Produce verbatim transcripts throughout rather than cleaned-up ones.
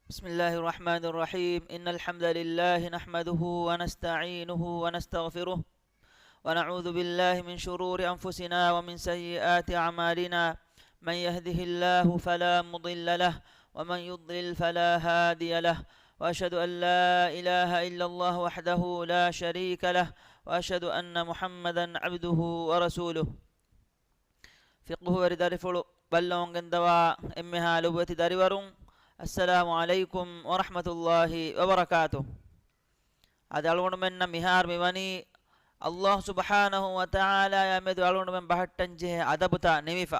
بسم الله الرحمن الرحيم. إن الحمد لله نحمده ونستعينه ونستغفره، ونعوذ بالله من شرور أنفسنا ومن سيئات أعمالنا. من يهده الله فلا مضل له، ومن يضلل فلا هادي له، وأشهد أن لا إله إلا الله وحده لا شريك له، وأشهد أن محمدا عبده ورسوله. ފިޤުހުވެރި ދަރިފުޅު ބައްލަވަން ގެންދަވާ އެންމެހާ ލޮބުވެތި ދަރިވަރުން، އައްސަލާމު ޢަލައިކުމް ވަރަޙްމަތުﷲި ވަބަރަކާތުހު. އަދި އަޅުގަނޑުމެންނަށް މިހާރު މިވަނީ ﷲ ސުބްޙާނަހު ވަތަޢާލާއާ މެދު އަޅުގަނޑުމެން ބަހައްޓަންޖެހޭ އަދަބުތައް ނިމިފަ.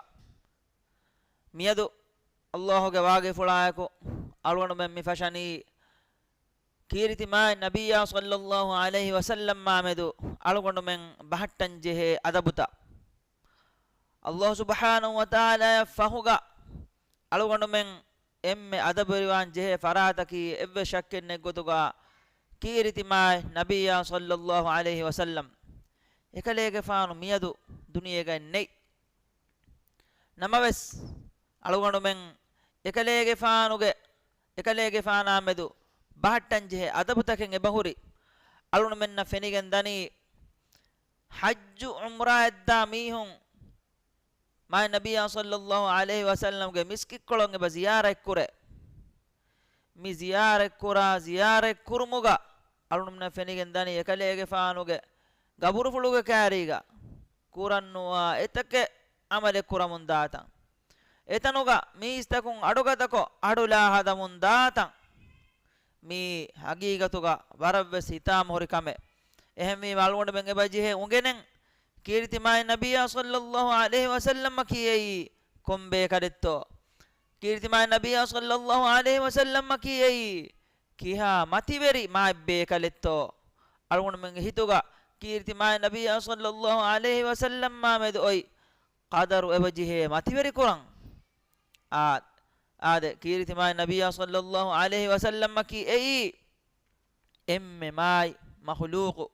މިއަދު ﷲގެ ވާގިފުޅާއެކު އަޅުގަނޑުމެން މި ފަށަނީ ކީރިތި މާތް ނަބިއްޔާ ޞައްލައްލާހު ޢަލައިހި ވަސައްލަމާ މެދު އަޅުގަނޑުމެން ބަހައްޓަންޖެހޭ އަދަބުތައް. ﷲ ސުބްޙާނަހު ވަތަޢާލާއަށް ފަހުގަ އަޅުގަނޑުމެން އެންމެ އަދަބުވެރިވާން ޖެހޭ ފަރާތަކީ އެއްވެސް ޝައްކެއް ނެތްގޮތުގަ ކީރިތި މާތް ނަބިއްޔާ ޞައްލައްލާހު ޢަލައިހި ވަސައްލަމް. އެކަލޭގެފާނު މިއަދު ދުނިޔޭގައި ނެތް. ނަމަވެސް، އަޅުގަނޑުމެން އެކަލޭގެފާނުގެ، އެކަލޭގެފާނާ މެދު ބަހައްޓަންޖެހޭ އަދަބުތަކެއް އެބަހުރި. އަޅުގަނޑުމެންނަށް ފެނިގެން ދަނީ، ޙައްޖު ޢުމްރާއަށްދާ މީހުން މާތް ނަބިއްޔާ ޞައްލައްލާހު ޢަލައިހި ވަސައްލަމްގެ މިސްކިތްކޮޅަށް އެބަ ޒިޔާރަތްކުރޭ. މި ޒިޔާރަތްކުރާ ޒިޔާރަތްކުރުމުގަ އަޅުގަނޑުމެންނަށް ފެނިގެން ދަނީ އެކަލޭގެފާނުގެ ގަބުރުފުޅުގެ ކާރީގަ ކުރަންނުވާ އެތަކެއް ޢަމަލެއް ކުރަމުން ދާތަން. އެތަނުގަ މީސްތަކުން އަޑުގަދަކޮށް އަޑުލާ ހަދަމުން ދާތަން. މީ ހަގީގަތުގަ ވަރަށްވެސް ހިތާމަހުރި ކަމެއް. އެހެންވީމަ އަޅުގަނޑުމެން އެބަ ޖެހޭ އުނގެނެން، ކީރިތި މާތް ނަބިއްޔާ ޞައްލައްލާހު ޢަލައިހި ވަސައްލަމަކީ އެއީ ކޮން ބޭކަލެއްތޯ؟ ކީރިތި މާތް ނަބިއްޔާ ޞައްލައްލާހު ޢަލައިހި ވަސައްލަމަކީ އެއީ ކިހާ މަތިވެރި މާތް ބޭކަލެއްތޯ؟ އަޅުގަނޑުމެންގެ ހިތުގަ ކީރިތި މާތް ނަބިއްޔާ ޞައްލައްލާހު ޢަލައިހި ވަސައްލަމާ މެދު އޮތް ޤަދަރު އެބަ ޖެހޭ މަތިވެރިކުރަން. އާ، އާދެ، ކީރިތި މާތް ނަބިއްޔާ ޞައްލައްލާހު ޢަލައިހި ވަސައްލަމަކީ އެއީ އެންމެ މާތް މަޚުލޫޤު.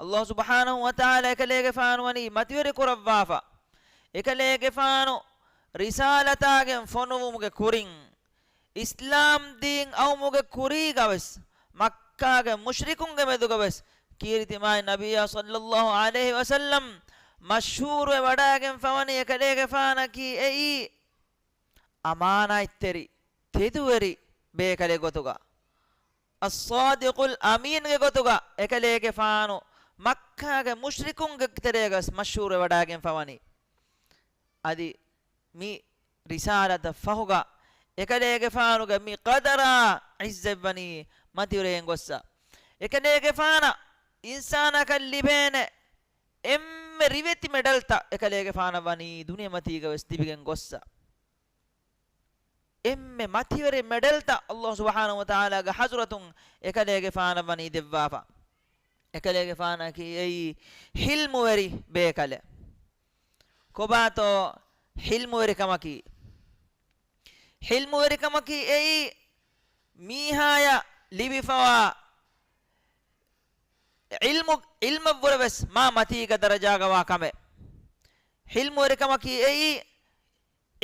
ﷲ ސުބްޙާނަހު ވަތަޢާލާ އެކަލޭގެފާނު ވަނީ މަތިވެރި ކުރައްވާފަ. އެކަލޭގެފާނު ރިސާލަތާގެން ފޮނުވުމުގެ ކުރިން، އިސްލާމް ދީން އައުމުގެ ކުރީގަވެސް، މައްކާގެ މުޝްރިކުންގެ މެދުގަވެސް، ކީރިތި މާތް ނަބިއްޔާ ޞައްލައްލާހު ޢަލައިހި ވަސައްލަމް މަޝްހޫރުވެ ވަޑައިގެންފަ ވަނީ އެކަލޭގެފާނަކީ އެއީ އަމާނާތްތެރި، ތެދުވެރި ބޭކަލެއް ގޮތުގަ، އައްޞާދިޤުލް އަމީންގެ ގޮތުގަ އެކަލޭގެފާނު މައްކާގެ މުޝްރިކުންގެ ތެރޭގަސް މަޝްހޫރުވެ ވަޑައިގެންފަ ވަނީ. އަދި މި ރިސާލަތަށް ފަހުގަ އެކަލޭގެފާނުގެ މި ޤަދަރާ ޢިއްޒަތްވަނީ މަތިވެރިވެގެން ގޮއްސަ. އެކަލޭގެފާނަށް އިންސާނަކަށް ލިބޭނެ އެންމެ ރިވެތި މެޑަލްތައް އެކަލޭގެފާނަށް ވަނީ ދުނިޔެމަތީގަވެސް ލިބިގެން ގޮއްސަ. އެންމެ މަތިވެރި މެޑަލްތައް ﷲ ސުބްޙާނަހު ވަތަޢާލާގެ ޙަޟްރަތުން އެކަލޭގެފާނަށް ވަނީ ދެއްވާފަ. އެކަލޭގެފާނަކީ އެއީ ޙިލްމުވެރި ބޭކަލެއް. ކޮބާތޯ ޙިލްމުވެރިކަމަކީ؟ ޙިލްމުވެރިކަމަކީ އެއީ މީހާޔަށް ލިބިފަވާ ޢިލްމު، ޢިލްމަށްވުރެވެސް މާ މަތީގަ ދަރަޖާގަވާ ކަމެއް. ޙިލްމުވެރިކަމަކީ އެއީ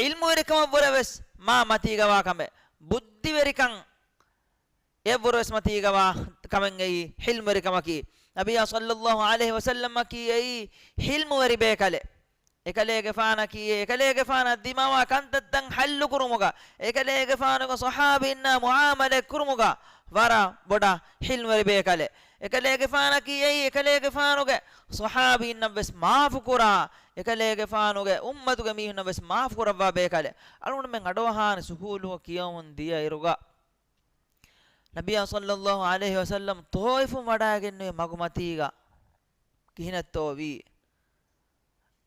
ޢިލްމުވެރިކަމަށްވުރެވެސް މާ މަތީގަވާ ކަމެއް. ބުއްދިވެރިކަން އެއްވުރެވެސް މަތީގަވާ ކަމެއް އެއީ ޙިލްމުވެރިކަމަކީ. ނަބިއްޔާ ޞައްލައްލާހު ޢަލައިހި ވަސައްލަމަކީ އެއީ ޙިލްމުވެރި ބޭކަލެއް. އެކަލޭގެފާނަކީ އެކަލޭގެފާނަށް ދިމާވާ ކަންތައްތައް ޙައްލުކުރުމުގަ، އެކަލޭގެފާނުގެ ޞަޙާބީންނާ މުޢާމަލަތް ކުރުމުގަ ވަރަށް ބޮޑަށް ޙިލްމުވެރި ބޭކަލެއް. އެކަލޭގެފާނަކީ އެއީ އެކަލޭގެފާނުގެ ޞަޙާބީންނަށްވެސް މާފުކުރާ، އެކަލޭގެފާނުގެ އުއްމަތުގެ މީހުންނަށްވެސް މާފުކުރައްވާ ބޭކަލެއް. އަޅުގަނޑުމެން އަޑުއަހާނެ ސުކޫލު ކިޔަވަމުން ދިޔައިރުގަ ނަބިއްޔާ ޞައްލައްލާހު ޢަލައިހި ވަސައްލަމް ޠާއިފުން ވަޑައިގެންނެވި މަގުމަތީގަ ކިހިނެއްތޯ ވީ؟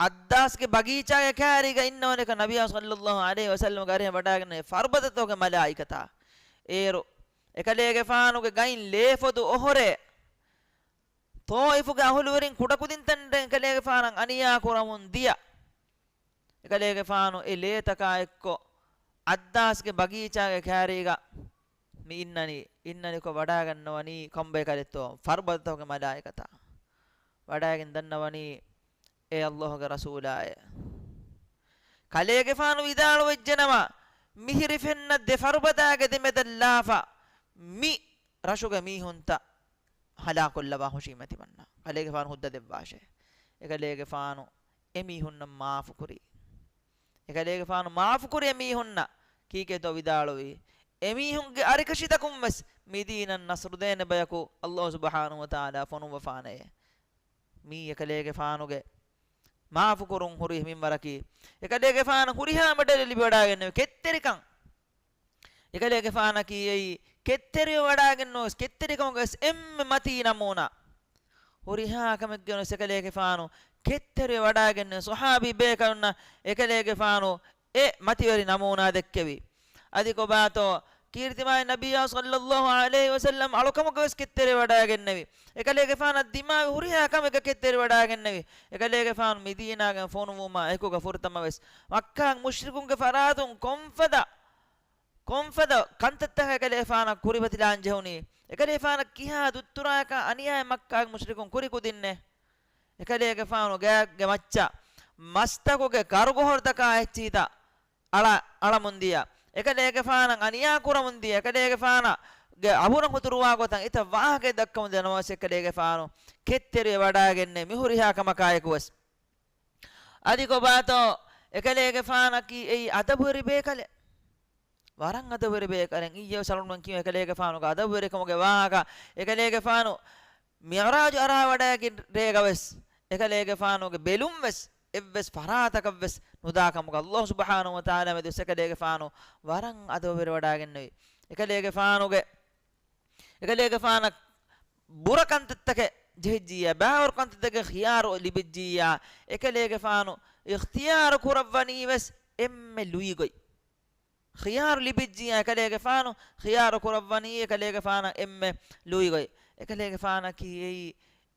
އައްދާސްގެ ބަގީޗާގެ ކާރީގަ އިންނަވަނިކަން ނަބިއްޔާ ޞައްލައްލާހު ޢަލައިހި ވަސައްލަމްގެ އަރިހަށް ވަޑައިގެންނެވި ފަރުބަދަތަކުގެ މަލާއިކަތާ. އޭރު އެކަލޭގެފާނުގެ ގައިން ލޭފޮދު އޮހޮރޭ، ޠާއިފުގެ އަހުލުވެރިން ކުޑަކުދިންތަން އެކަލޭގެފާނަށް އަނިޔާ ކުރަމުން ދިޔަ. އެކަލޭގެފާނު އެ ލޭތަކާ އެއްކޮށް އައްދާސްގެ ބަގީޗާގެ ކާރީގަ މި އިންނަނީ، އިންނަނިކޮށް ވަޑައިގަންނަވަނީ ކޮންބޭކަލެއްތޯ؟ ފަރުބަދަތަކުގެ މަލާއިކަތާ. ވަޑައިގެން ދަންނަވަނީ އޭ ﷲގެ ރަސޫލާއޭ. ކަލޭގެފާނު ވިދާޅުވެއްޖެނަމަ، މި ހިރި ފެންނަ ދެ ފަރުބަދާގެ ދެމެދަށް ލާފަ މި ރަށުގެ މީހުންތައް ހަލާކުކޮށްލަވާ ހުށީމަތިވަންނަ. ކަލޭގެފާނު ހުއްދަ ދެއްވާށޭ. އެކަލޭގެފާނު އެމީހުންނަށް މާފުކުރީ. އެކަލޭގެފާނު މާފުކުރި އެމީހުންނަށް ކީކޭތޯ ވިދާޅުވީ؟ އެމީހުންގެ އަރިކަށިތަކުން ވެސް މިދީނަށް ނަޞްރުދޭނެ ބަޔަކު ﷲ ސުބްޙާނަހޫ ވަތަޢާލާ ފޮނުއްވަފާނެޔޭ. މީ އެކަލޭގެފާނުގެ މާފުކުރުން ހުރި މިންވަރަކީ، އެކަލޭގެފާނަށް ހުރިހާ މެޑަލެއް ލިބިވަޑައިގެންނެވި. ކެތްތެރިކަން. އެކަލޭގެފާނަކީ އެއީ ކެތްތެރިވެވަޑައިގެންނެވި، ކެތްތެރިކަމުގެ ވެސް އެންމެ މަތީ ނަމޫނާ. ހުރިހާ ކަމެއްގެ ވެސް އެކަލޭގެފާނު ކެތްތެރިވެވަޑައިގެންނެވި. ޞަޙާބީ ބޭކަލުންނަށް އެކަލޭގެފާނު އެ މަތިވެރި ނަމޫނާ ދެއްކެވި. އަދި ކޮބާތޯ، ކީރިތިމާތް ނަބިއްޔާ ޞައްލައްލާހު ޢަލައިހި ވަސައްލަމް އަޅުކަމުގަ ވެސް ކެތްތެރިވެވަޑައިގެންނެވި. އެކަލޭގެފާނަށް ދިމާވި ހުރިހާ ކަމެއްގަ ކެތްތެރިވެވަޑައިގެންނެވި. އެކަލޭގެފާނު މިދީނާގެ ފޮނުވުމާ އެކުގަ ފުރަތަމަ ވެސް މައްކާ މުޝްރިކުންގެ ފަރާތުން ކޮންފަދަ، ކޮންފަދަ ކަންތައްތަކަށް އެކަލޭގެފާނަށް ކުރިމަތިލާން ޖެހުނީ؟ އެކަލޭގެފާނަށް ކިހާ ދުއްތުރާއަކާ އަނިޔާއެއް މައްކާގެ މުޝްރިކުން ކުރި ކުދިންނޭ؟ އެކަލޭގެފާނު ގާތްގެ މައްޗަށް މަސްތަކުގެ ކަރުގޮހޮރުތަކާ އެއްޗިހިތައް އަޅަ، އަޅަމުންދިޔަ، އެކަލޭގެފާނަށް އަނިޔާ ކުރަމުންދިޔަ، އެކަލޭގެފާނަށް ގެ އަބުރަށް ހުތުރުވާ ގޮތަށް އެތައް ވާހަކައެއް ދައްކަމުންދިޔަ ނަމަވެސް އެކަލޭގެފާނު ކެތްތެރިވެ ވަޑައިގެންނެވި މި ހުރިހާ ކަމަކާއެކުވެސް. އަދި ކޮބާތޯ އެކަލޭގެފާނަކީ އެއީ އަދަބުވެރި ބޭކަލެއް. ވަރަށް އަދަބުވެރި ބޭކަލެއް. އިއްޔެ ވެސް އަޅުގަނޑުމެން ކިޔުން އެކަލޭގެފާނުގެ އަދަބުވެރިކަމުގެ ވާހަކަ. އެކަލޭގެފާނު މިޢުރާޖު އަރާ ވަޑައިގެން ރޭގަ ވެސް އެކަލޭގެފާނުގެ ބެލުން ވެސް އެއްވެސް ފަރާތަކަށް ވެސް ނުދާ ކަމުގަ ﷲ ސުބްޙާނަހޫ ވަތަޢާލާ މެދުވެސް އެކަލޭގެފާނު ވަރަށް އަދަބުވެރިވަޑައިގެންނެވި. އެކަލޭގެފާނުގެ، އެކަލޭގެފާނަށް ބުރަ ކަންތައްތަކެއް ޖެހިއްޖިއްޔާ، ބާވަރު ކަންތައްތަކެއް ޚިޔާރު ލިބިއްޖިއްޔާ، އެކަލޭގެފާނު އިޚްތިޔާރު ކުރައްވަނީ ވެސް އެންމެ ލުއިގޮތް. ޚިޔާރު ލިބިއްޖިއްޔާ، އެކަލޭގެފާނު ޚިޔާރު ކުރައްވަނީ އެކަލޭގެފާނަށް އެންމެ ލުއިގޮތް. އެކަލޭގެފާނަކީ އެއީ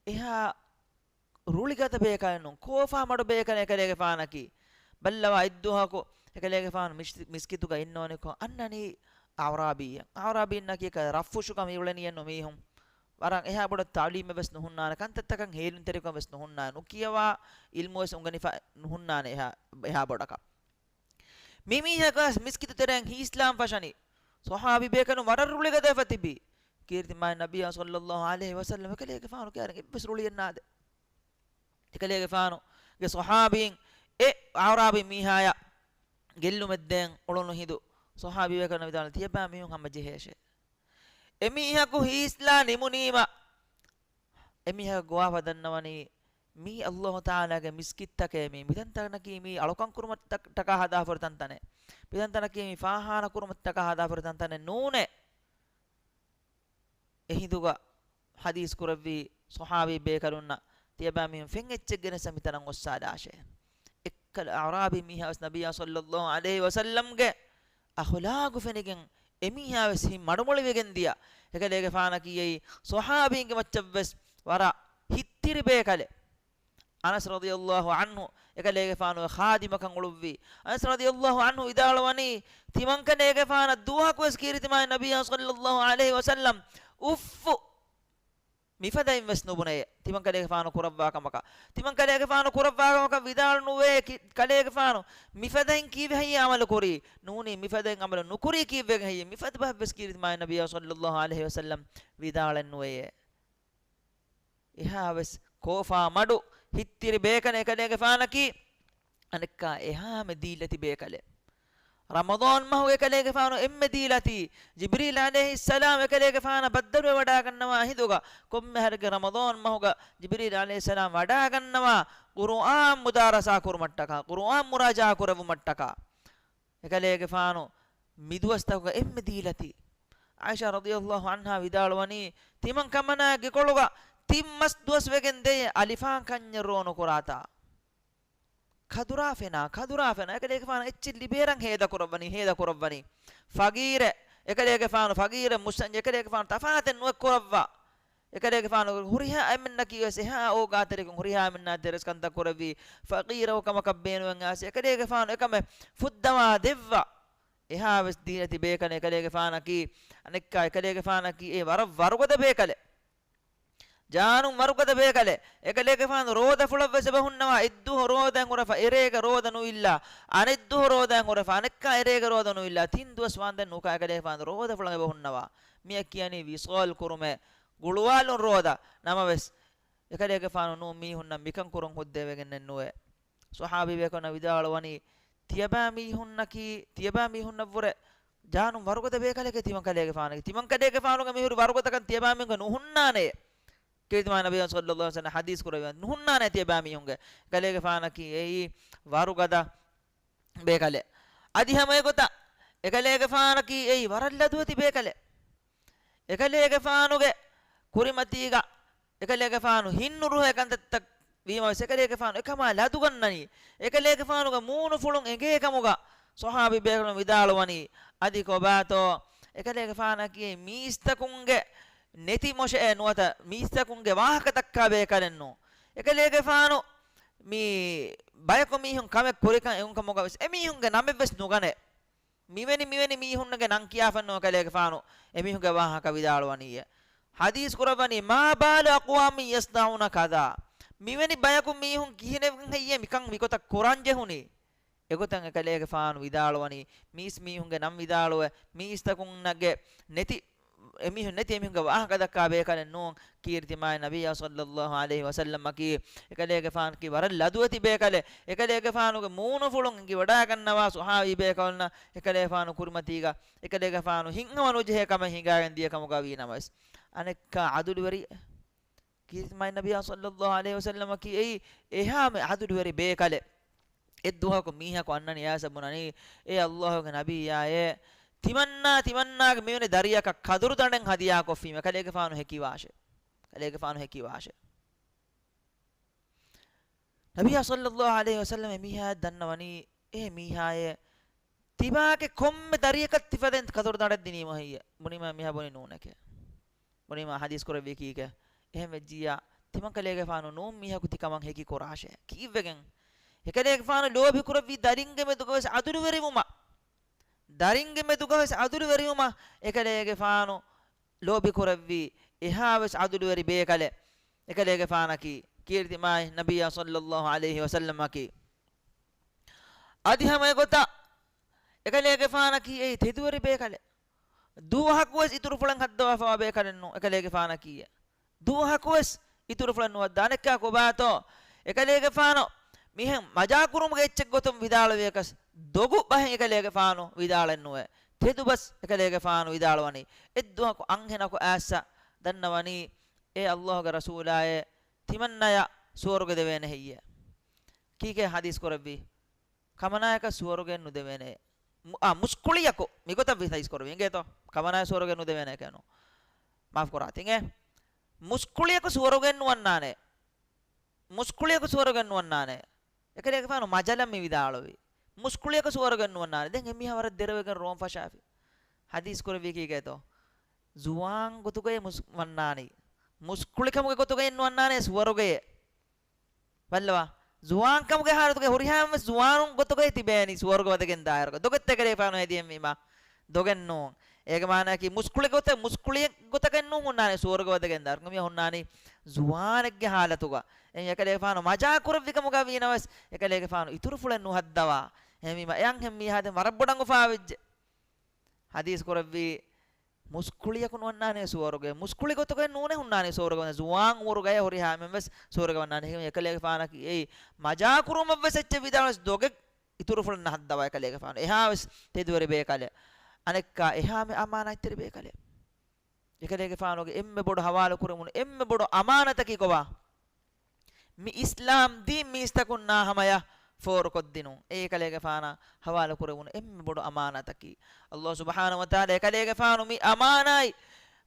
އެހާ ރުޅިގަދަ ބޭކަލެއް ނޫން، ކޯފާ މަޑު ބޭކަލެއް އެކަލޭގެފާނަކީ. ބައްލަވާ އެއްދުވަހަކު އެކަލޭގެފާނު މިސް-، މިސްކިތުގަ އިންނަވަނިކޮށް އަންނަނީ އަޢުރާބީއެއް. އަޢުރާބީންނަކީ އެކަ ރަށްފުށުކަމަށް އުޅެނީއެއްނު މީހުން. ވަރަށް އެހާ ބޮޑަށް ތަޢުލީމެއް ވެސް ނުހުންނާނެ، ކަންތައްތަކަށް ހޭލުންތެރިކަން ވެސް ނުހުންނާނެ، ނުކިޔަވާ ޢިލްމު ވެސް އުނގެނިފަ ނުހުންނާނެ އެހާ، އެހާ ބޮޑަކަށް. މި މީހަކަސް މިސްކިތު ތެރެއިން ހިއިސްލާން ފަށަނީ. ޞަޙާބީ ބޭކަލުން ވަރަށް ރުޅިގަދަވެފަ ތިބީ. ކީރިތި މާތް ނަބިއްޔާ ޞައްލައްލާހު ޢަލައިހި ވަސައްލަމަ އެކަލޭގެފާނު ކައިރިން އެއްވެސް ރުޅިއެއް ނާދޭ. އެކަލޭގެފާނުގެ ޞަޙާބީން އެ އަޢުރާބީ މީހާޔަށް ގެއްލުމެއްދޭން އުޅުނު ހިނދު ޞަޙާބީ ބޭކަލުން ވިދާޅުވި ތިޔަބައިމީހުން ހަމަ ޖެހޭށޭ. އެމީހަކު ހިއިސްލާ ނިމުނީމަ، އެމީހަކަށް ގޮވާފަ ދަންނަވަނީ، މީ ﷲ ތަޢާލާގެ މިސްކިތްތަކޭ މީ. މިތަންތަނަކީ މީ އަޅުކަން ކުރުމަށް ތަ-، ޓަކާ ހަދާފަ ހުރި ތަންތަނެއް. މިތަންތަނަކީ މީ ފާޚާނާ ކުރުމަށް ތަކާ ހަދާފަ ހުރި ތަންތަނެއް ނޫނޭ. އެހިނދުގަ ޙަދީޘް ކުރެއްވި ޞަޙާބީ ބޭކަލުންނަށް ތިޔަބައިމީހުން ފެން އެއްޗެއް ގެނެސް މިތަނަށް އޮއްސާލާށޭ. އެއްކަލަ އަޢުރާބީ މީހާ ވެސް ނަބިއްޔާ ޞައްލައްލާހު ޢަލައިހި ވަސައްލަމްގެ އަޚުލާގު ފެނިގެން އެމީހާ ވެސް ހިތް މަޑުމޮޅިވެގެން ދިޔަ. އެކަލޭގެފާނަކީ އެއީ ޞަޙާބީންގެ މައްޗަށް ވެސް ވަރަށް ހިތްތިރި ބޭކަލެއް. އަނަސް ރަޟިޔައްލާހު ޢަންހު އެކަލޭގެފާނުގެ ޚާދިމަކަށް އުޅުއްވި. އަނަސް ރަޟިޔައްލާހު ޢަންހު ވިދާޅުވަނީ، ތިމަންކަލޭގެފާނަށް ދުވަހަކުވެސް ކީރިތިމާތް ނަބިއްޔާ ޞައްލައްލާހު ޢަލައިހި ވަސައްލަމް އުއްފު މިފަދައިން ވެސް ނުބުނެޔޭ. ތިމަންކަލޭގެފާނު ކުރައްވާ ކަމަކަށް، ތިމަންކަލޭގެފާނު ކުރައްވާ ކަމަކަށް ވިދާޅު ނުވޭ. ކި-، ކަލޭގެފާނު މިފަދައިން ކީއްވެ ހެއްޔޭ ޢަމަލު ކުރީ؟ ނޫނީ މިފަދައިން ޢަމަލު ނުކުރީ ކީއްވެގެން ހެއްޔޭ؟ މިފަދަ ބަހަށްވެސް ކީރިތިމާތް ނަބިއްޔާ ޞައްލައްލާހު ޢަލައިހި ވަސައްލަމް ވިދާޅެއް ނުވެޔޭ. އެހާވެސް ކޯފާ މަޑު ހިތްތިރި ބޭކަލެއް އެކަލޭގެފާނަކީ. އަނެއްކާ އެހާމެ ދީލަތި ބޭކަލެއް. ރަމަޟާން މަހު އެކަލޭގެފާނު އެންމެ ދީލަތީ. ޖިބްރީލް ޢަލައިހިއްސަލާމް އެކަލޭގެފާނަށް ބައްދަލުވެ ވަޑައިގަންނަވާ ހިނދުގަ، ކޮންމެ އަހަރެއްގެ ރަމަޟާން މަހުގަ ޖިބްރީލް ޢަލައިހިއްސަލާމް ވަޑައިގަންނަވާ ޤުރުއާން މުދާރަސާ ކުރުމަށްޓަކާ، ޤުރުއާން މުރާޖަޢާ ކުރެއްވުމަށްޓަކާ. އެކަލޭގެފާނު މިދުވަސްތަކުގަ އެންމެ ދީލަތީ. ޢާއިޝާ ރަޟިޔައްލާހު ޢަންހާ ވިދާޅުވަނީ، ތިމަން ކަމަނާ ގެކޮޅުގަ ތިން މަސް ދުވަސް ވެގެން ދެއްޔެ އަލިފާން ކަންޏެއް ރޯ ނުކުރާތާ. ކަދުރާ ފެނާ، ކަދުރާ ފެނާ. އެކަލޭގެފާނަށް އެއްޗެއް ލިބޭރަން ހޭދަ ކުރައްވަނީ، ހޭދަ ކުރައްވަނީ. ފަގީރެއް، އެކަލޭގެފާނު ފަގީރެއް މުއްސަންޏެއް، އެކަލޭގެފާނު ތަފާތެއް ނުއެއް ކުރައްވާ. އެކަލޭގެފާނު ހުރިހާ އެންމެންނަކީ ވެސް އެހާ އޯގާތެރިކުން ހުރިހާ އެންމެންނާ ތެރެސް ކަންތައް ކުރެއްވީ، ފަގީރަކު ކަމަކަށް ބޭނުމެއް އައިސް އެކަލޭގެފާނު އެކަމެއް ފުއްދަވާ ދެއްވާ. އެހާވެސް ދީން އެތި ބޭކަލެއް އެކަލޭގެފާނަކީ، އަނެއްކާ އެކަލޭގެފާނަކީ އެ ވަރަށް ވަރުގަދަ ބޭކަލެއް. ޖާނުން ވަރުގަދަ ބޭކަލެއް. އެކަލޭގެފާނު ރޯދަފުޅަށްވެސް އެބަ ހުންނަވާ، އެއްދުވަހު ރޯދައިން ހުރެފަ އެރޭގަ ރޯދަ ނުއިއްލާ، އަނެއްދުވަހު ރޯދައިން ހުރެފަ އަނެއްކާ އެރޭގަ ރޯދަ ނުއިއްލާ، ތިން ދުވަސް ވާންދެން ނުކާ އެކަލޭގެފާނު ރޯދަފުޅަށް އެބަ ހުންނަވާ. މިއަށް ކިޔަނީ ވިޞާލް ކުރުމޭ، ގުޅުވާލުން ރޯދަ. ނަމަވެސް، އެކަލޭގެފާނު ނޫން މީހުންނަށް މިކަން ކުރުން ހުއްދައިވެގެންނެއް ނުވޭ. ޞަޙާބީބޭކަލުން ވިދާޅުވަނީ، ތިޔަބައިމީހުންނަކީ، ތިޔަބައިމީހުންނަށްވުރެ ޖާނުން ވަރުގަދަ ބޭކަލެކޭ ތިމަންކަލޭގެފާނަކީ. ތިމަންކަލޭގެފާނުގެ މިހުރި ވަރުގަދަކަން ތިޔަބައިމީހުންގެ ނުހުންނާނެ. ކީރިތި މާތް ނަބިއްޔާ ޞައްލައްލާހު ޢަލައިހި ވަސައްލަމަ ޙަދީޘް ކުރެއްވި ނުހުންނާނެ ތިޔަބައިމީހުންގެ. އެކަލޭގެފާނަކީ އެއީ ވަރުގަދަ ބޭކަލެއް. އަދި ހަމަ އެގޮތަށް އެކަލޭގެފާނަކީ އެއީ ވަރަށް ލަދުވެތި ބޭކަލެއް. އެކަލޭގެފާނުގެ ކުރިމަތީގަ އެކަލޭގެފާނު ހިތްނުރުހޭ ކަންތައްތައް ވީމަވެސް، އެކަލޭގެފާނު އެކަމާ ލަދުގަންނަނީ. އެކަލޭގެފާނުގެ މޫނުފުޅުން އެނގޭ ކަމުގަ ޞަޙާބީ ބޭކަލުން ވިދާޅުވަނީ، އަދި ކޮބާތޯ؟ އެކަލޭގެފާނަކީ މީސްތަކުންގެ ނެތި މޮށެއް ނުވަތަ މީސްތަކުންގެ ވާހަކަ ދައްކާ ބޭކަލެއް ނޫން. އެކަލޭގެފާނު މި ބަޔަކު މީހުން ކަމެއް ކުރިކަން އެނގުން ކަމުގަ ވެސް އެމީހުންގެ ނަމެއް ވެސް ނުގަނޭ. މިވެނި މިވެނި މީހުންނަށް ނަން ކިޔާފަ ނޫން އެކަލޭގެފާނު އެމީހުންގެ ވާހަކަ ވިދާޅުވަނީއޭ. ޙަދީޘް ކުރައްވަނީ، "ما بال أقوام يصنعون كذا." މިވެނި ބަޔަކު މީހުން ކިހިނެއް ހެއްޔޭ މިކަން މިގޮތަށް ކުރަން ޖެހުނީ؟ އެގޮތަށް އެކަލޭގެފާނު ވިދާޅުވަނީ، މީސް މީހުންގެ ނަން ވިދާޅުވެ، މީސްތަކުންނަށްގެ ނެތި، އެމީހުން ނެތި އެމީހުންގެ ވާހަކަ ދައްކާ ބޭކަލެއް ނޫން. ކީރިތި މާތް ނަބިއްޔާ ޞައްލައްލާހު ޢަލައިހި ވަސައްލަމަކީ، އެކަލޭގެފާނަކީ ވަރަށް ލަދުވެތި ބޭކަލެއް. އެކަލޭގެފާނުގެ މޫނުފުޅުން އެނގިވަޑައިގަންނަވާ ޞަޙާބީ ބޭކަލުންނަށް އެކަލޭގެފާނު ކުރިމަތީގަ އެކަލޭގެފާނު ހިތްހަމަ ނުޖެހޭ ކަމެއް ހިނގައިގެން ދިޔަ ކަމުގަ ވީ ނަމަވެސް، އަނެއްކާ ޢަދުލުވެރި، ކީރިތި މާތް ނަބިއްޔާ ޞައްލައްލާހު ޢަލައިހި ވަސައްލަމަކީ އެއީ އެހާމެ ޢަދުލުވެރި ބޭކަލެއް. އެއްދުވަހަކު މީހަކު އަންނަނީ އައިސް ބުނަނީ، "އޭ ﷲ ގެ ނަބިއްޔާއޭ، ތިމަންނާ ތިމަންނާގެ މިވެނި ދަރިއަކަށް ކަދުރުދަނޑެއް ހަދިޔާކޮށްފީމޭ." ކަލޭގެފާނު ހެކިވާށޭ. ކަލޭގެފާނު ހެކިވާށޭ. ނަބިއްޔާ ޞައްލައްލާހު ޢަލައިހި ވަސައްލަމަ އެމީހާއަށް ދަންނަވަނީ، "އޭ މީހާއޭ، ތިބާގެ ކޮންމެ ދަރިއަކަށް ތިފަދައިން ކަދުރުދަނޑެއް ދިނީމަ ހެއްޔޭ؟" ބުނީމަ މީހާ ބުނީ ނޫނެކޭ. ބުނީމަ ޙަދީޘް ކުރެއްވީ ކީކޭ؟ އެހެން ވެއްޖިއްޔާ، ތިމަންކަލޭގެފާނު ނޫން މީހަކު ތިކަމަށް ހެކި ކުރާށޭ. ކީއްވެގެން؟ އެކަލޭގެފާނު ލޯބި ކުރެއްވީ ދަރިންގެ މެދުގަވެސް ޢަދުލުވެރިވުމަށް. ދަރިންގެ މެދުގަވެސް ޢަދުލުވެރިވުމަށް އެކަލޭގެފާނު ލޯބި ކުރެއްވީ އެހާވެސް ޢަދުލުވެރި ބޭކަލެއް. އެކަލޭގެފާނަކީ ކީރިތި މާތް ނަބިއްޔާ ޞައްލައްލާހު ޢަލައިހި ވަސައްލަމަކީ. އަދި ހަމަ އެގޮތަށް އެކަލޭގެފާނަކީ އެއީ ތެދުވެރި ބޭކަލެއް. ދުވަހަކުވެސް އިތުރުފުޅެއް ހައްދަވާފަވާ ބޭކަލެއް ނޫން އެކަލޭގެފާނަކީ. ދުވަހަކުވެސް އިތުރުފުޅެއް ނުހައްދާ. އަނެއްކާ ކޮބާތޯ؟ އެކަލޭގެފާނު މިހެން މަޖާކުރުމުގެ އެއްޗެއް ގޮތުން ވިދާޅުވިޔަކަސް، ދޮގު ބަހެއް އެކަލޭގެފާނު ވިދާޅެއް ނުވޭ. ތެދު ބަސް އެކަލޭގެފާނު ވިދާޅުވަނީ. އެއްދުވަހަކު އަންހެނަކު އައިސް ދަންނަވަނީ، އޭ ﷲ ގެ ރަސޫލާއޭ، ތިމަންނަޔަށް ސުވަރުގެ ދެވޭނެ ހެއްޔޭ؟ ކީކޭ ޙަދީޘް ކުރެއްވީ؟ ކަމަނާޔަކަށް ސުވަރުގެއަށް ނުދެވޭނެ. މު-، އާ، މުސްކުޅިޔަކު، މިގޮތަށް ޙަދީޘް ކުރެވި އިނގޭތޯ؟ ކަމަނާޔަށް ސުވަރުގެއަށް ނުދެވޭނެ ކޭނު. މާފު ކުރާތި އިނގޭ. މުސްކުޅިޔަކު ސުވަރުގެއަށް ނުވަންނާނެ. މުސްކުޅިޔަކު ސުވަރުގެއަށް ނުވަންނާނެ. އެކަލޭގެފާނު މަޖަލަށް މި ވިދާޅުވި. މުސްކުޅިޔަކު ސުވަރުގެއަށް ނުވަންނާނެ. ދެން އެމީހާ ވަރަށް ދެރަވެގެން ރޯން ފަށާފި. ޙަދީޘް ކުރެއްވީ ކީކޭތޯ؟ ޒުވާން ގޮތުގައޭ މުސް-، ވަންނާނީ. މުސްކުޅިކަމުގެ ގޮތުގައެއް ނުވަންނާނެ ސުވަރުގެއެއް. ބައްލަވާ. ޒުވާންކަމުގެ ޙާލަތުގައި ހުރިހާ ވެސް ޒުވާނުން ގޮތުގައި ތިބޭނީ ސުވަރުގެ ވަދެގެން ދާއިރުގަ. ދޮގެއްތަ އެކަލޭގެފާނު ހެދިޔަންވީމާ؟ ދޮގެއް ނޫން. އޭގެ މާނައަކީ މުސްކުޅި ގޮތެއް، މުސްކުޅި ގޮތަކަށް ނޫން ހުންނާނީ ސުވަރުގެ ވަދެގެން ދާއިރުގަ. މި ހުންނާނީ ޒުވާނެއްގެ ޙާލަތުގަ. އެ އެކަލޭގެފާނު މަޖާ ކުރެއްވި ކަމުގަ ވީނަމަވެސް، އެކަލޭގެފާނު އިތުރުފުޅެއް ނުހައްދަވާ. އެހެންވީމަ އެ އަންހެން މީހާ ދެން ވަރަށް ބޮޑަށް އުފާވެއްޖެ. ޙަދީޘް ކުރެއްވީ، މުސްކުޅިޔަކު ނުވަންނާނެ ސުވަރުގެ. މުސްކުޅި ގޮތުގައެއް ނޫނޭ ހުންނާނީ ސުވަރުގެ. ޒުވާން އުމުރުގައޭ ހުރިހާ އެންމެން ވެސް ސުވަރުގެ ވަންނާނެ. އެކަލޭގެފާނަކީ އެއީ މަޖާކުރުމަށް ވެސް އެއްޗެއް ވިދާޅުވެސް ދޮގެއް އިތުރުފުޅެއް ނުހައްދަވާ އެކަލޭގެފާނު. އެހާވެސް ތެދުވެރި ބޭކަލެއް. އަނެއްކާ އެހާމެ އަމާނާތްތެރި ބޭކަލެއް. އެކަލޭގެފާނުގެ އެންމެ ބޮޑު ޙަވާލު ކުރެވުނު އެންމެ ބޮޑު އަމާނަތަކީ ކޮބާ؟ މި އިސްލާމް ދީން މީސްތަކުންނާ ހަމަޔަށް ފޯރުކޮށްދިނުން. އެ އެކަލޭގެފާނަށް ޙަވާލު ކުރެވުނު އެންމެ ބޮޑު އަމާނަތަކީ. ﷲ ސުބްޙާނަހޫ ވަތަޢާލާ އެކަލޭގެފާނު މި އަމާނާތް،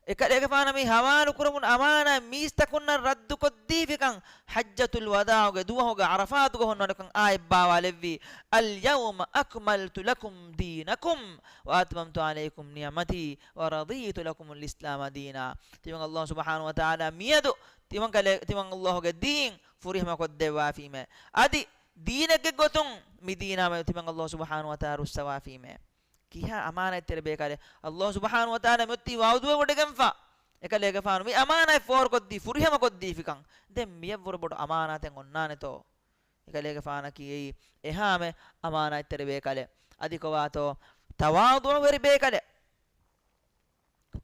އެކަލޭގެފާނަށް މި ޙަވާލު ކުރެވުނު އަމާނާތް މީސްތަކުންނަށް ރައްދުކޮށްދީފިކަން ޙައްޖަތުލް ވަދާޢުގެ ދުވަހުގެ ޢަރަފާތުގަ ހުންނަވަނިކަން އާޔަތް ބާވާލެއްވީ، "اليوم أكملت لكم دينكم وأتممت عليكم نعمتي ورضيت لكم الإسلام دينا." ތިމަން ﷲ ސުބްޙާނަހޫ ވަތަޢާލާ މިއަދު ތިމަން ކަލޭ-، ތިމަން ﷲ ގެ ދީން ފުރިހަމަ ކޮށްދެއްވާފީމޭ. އަދި ދީނެއްގެ ގޮތުން މި ދީނާ މެދު ތިމަން ﷲ ސުބްޙާނަހޫ ވަތަޢާލާ ރުއްސަވާފީމޭ. ކިހާ އަމާނާތްތެރި ބޭކަލެއް. ﷲ ސުބްޙާނަހޫ ވަތަޢާލާ މިއޮތީ ވަޢުދުވެވޮޑިގެންފަ. އެކަލޭގެފާނު މި އަމާނާތް ފޯރުކޮށްދީ، ފުރިހަމަކޮށްދީފިކަން. ދެން މިޔަށްވުރެ ބޮޑު އަމާނާތެއް އޮންނާނެތޯ؟ އެކަލޭގެފާނަކީ އެއީ އެހާމެ އަމާނާތްތެރި ބޭކަލެއް. އަދި ކޮބާތޯ؟ ތަވާޟުޢުވެރި ބޭކަލެއް.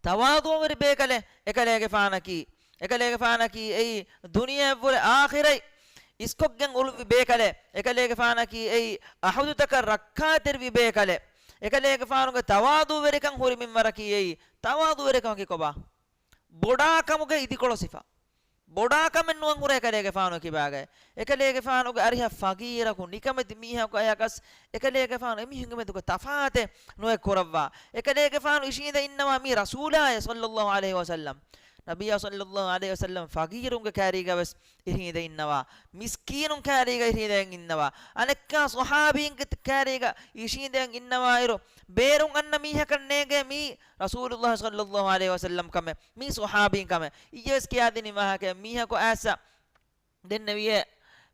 ތަވާޟުޢުވެރި ބޭކަލެއް އެކަލޭގެފާނަކީ. އެކަލޭގެފާނަކީ އެއީ ދުނިޔެއަށްވުރެ އާޚިރަތް އިސްކޮށްގެން އުޅުއްވި ބޭކަލެއް. އެކަލޭގެފާނަކީ އެއީ އަހުދުތަކަށް ރައްކާތެރިވި ބޭކަލެއް. އެކަލޭގެފާނުގެ ތަވާޟުޢުވެރިކަން ހުރި މިންވަރަކީ އެއީ. ތަވާޟުޢުވެރިކަމަކީ ކޮބާ؟ ބޮޑާކަމުގެ އިދިކޮޅު ސިފަ. ބޮޑާކަމެއް ނުވަން ހުރޭ އެކަލޭގެފާނު ކިބާގައި. އެކަލޭގެފާނުގެ އަރިހަށް ފަގީރަކު ނިކަމެތި މީހަކު އަޔަކަސް އެކަލޭގެފާނު އެމީހުންގެ މެދުގަ ތަފާތެއް ނުއެއް ކުރައްވާ. އެކަލޭގެފާނު އިށީނދެ އިންނަވާ މީ ރަސޫލާއޭ ޞައްލައްލާހު ޢަލައިހި ވަސައްލަމް. ނަބިއްޔާ ޞައްލައްލާހު ޢަލައިހި ވަސައްލަމް ފަގީރުންގެ ކާރީގަ ވެސް އިށީނދެ އިންނަވާ. މިސްކީނުން ކާރީގަ އިށީނދެ އިންނަވާ. އަނެއްކާ ޞަޙާބީންގެ ކާރީގަ އިށީނދެ އިންނަވާއިރު، ބޭރުން އަންނަ މީހަކަށް ނޭނގޭ މީ ރަސޫލުއްލާހި ޞައްލައްލާހު ޢަލައިހި ވަސައްލަމް ކަމެއް، މީ ޞަޙާބީން ކަމެއް. އިއްޔެވެސް ކިޔާދިނި ވާހަކައެއް، މީހަކު އައިސް ދެންނެވިއޭ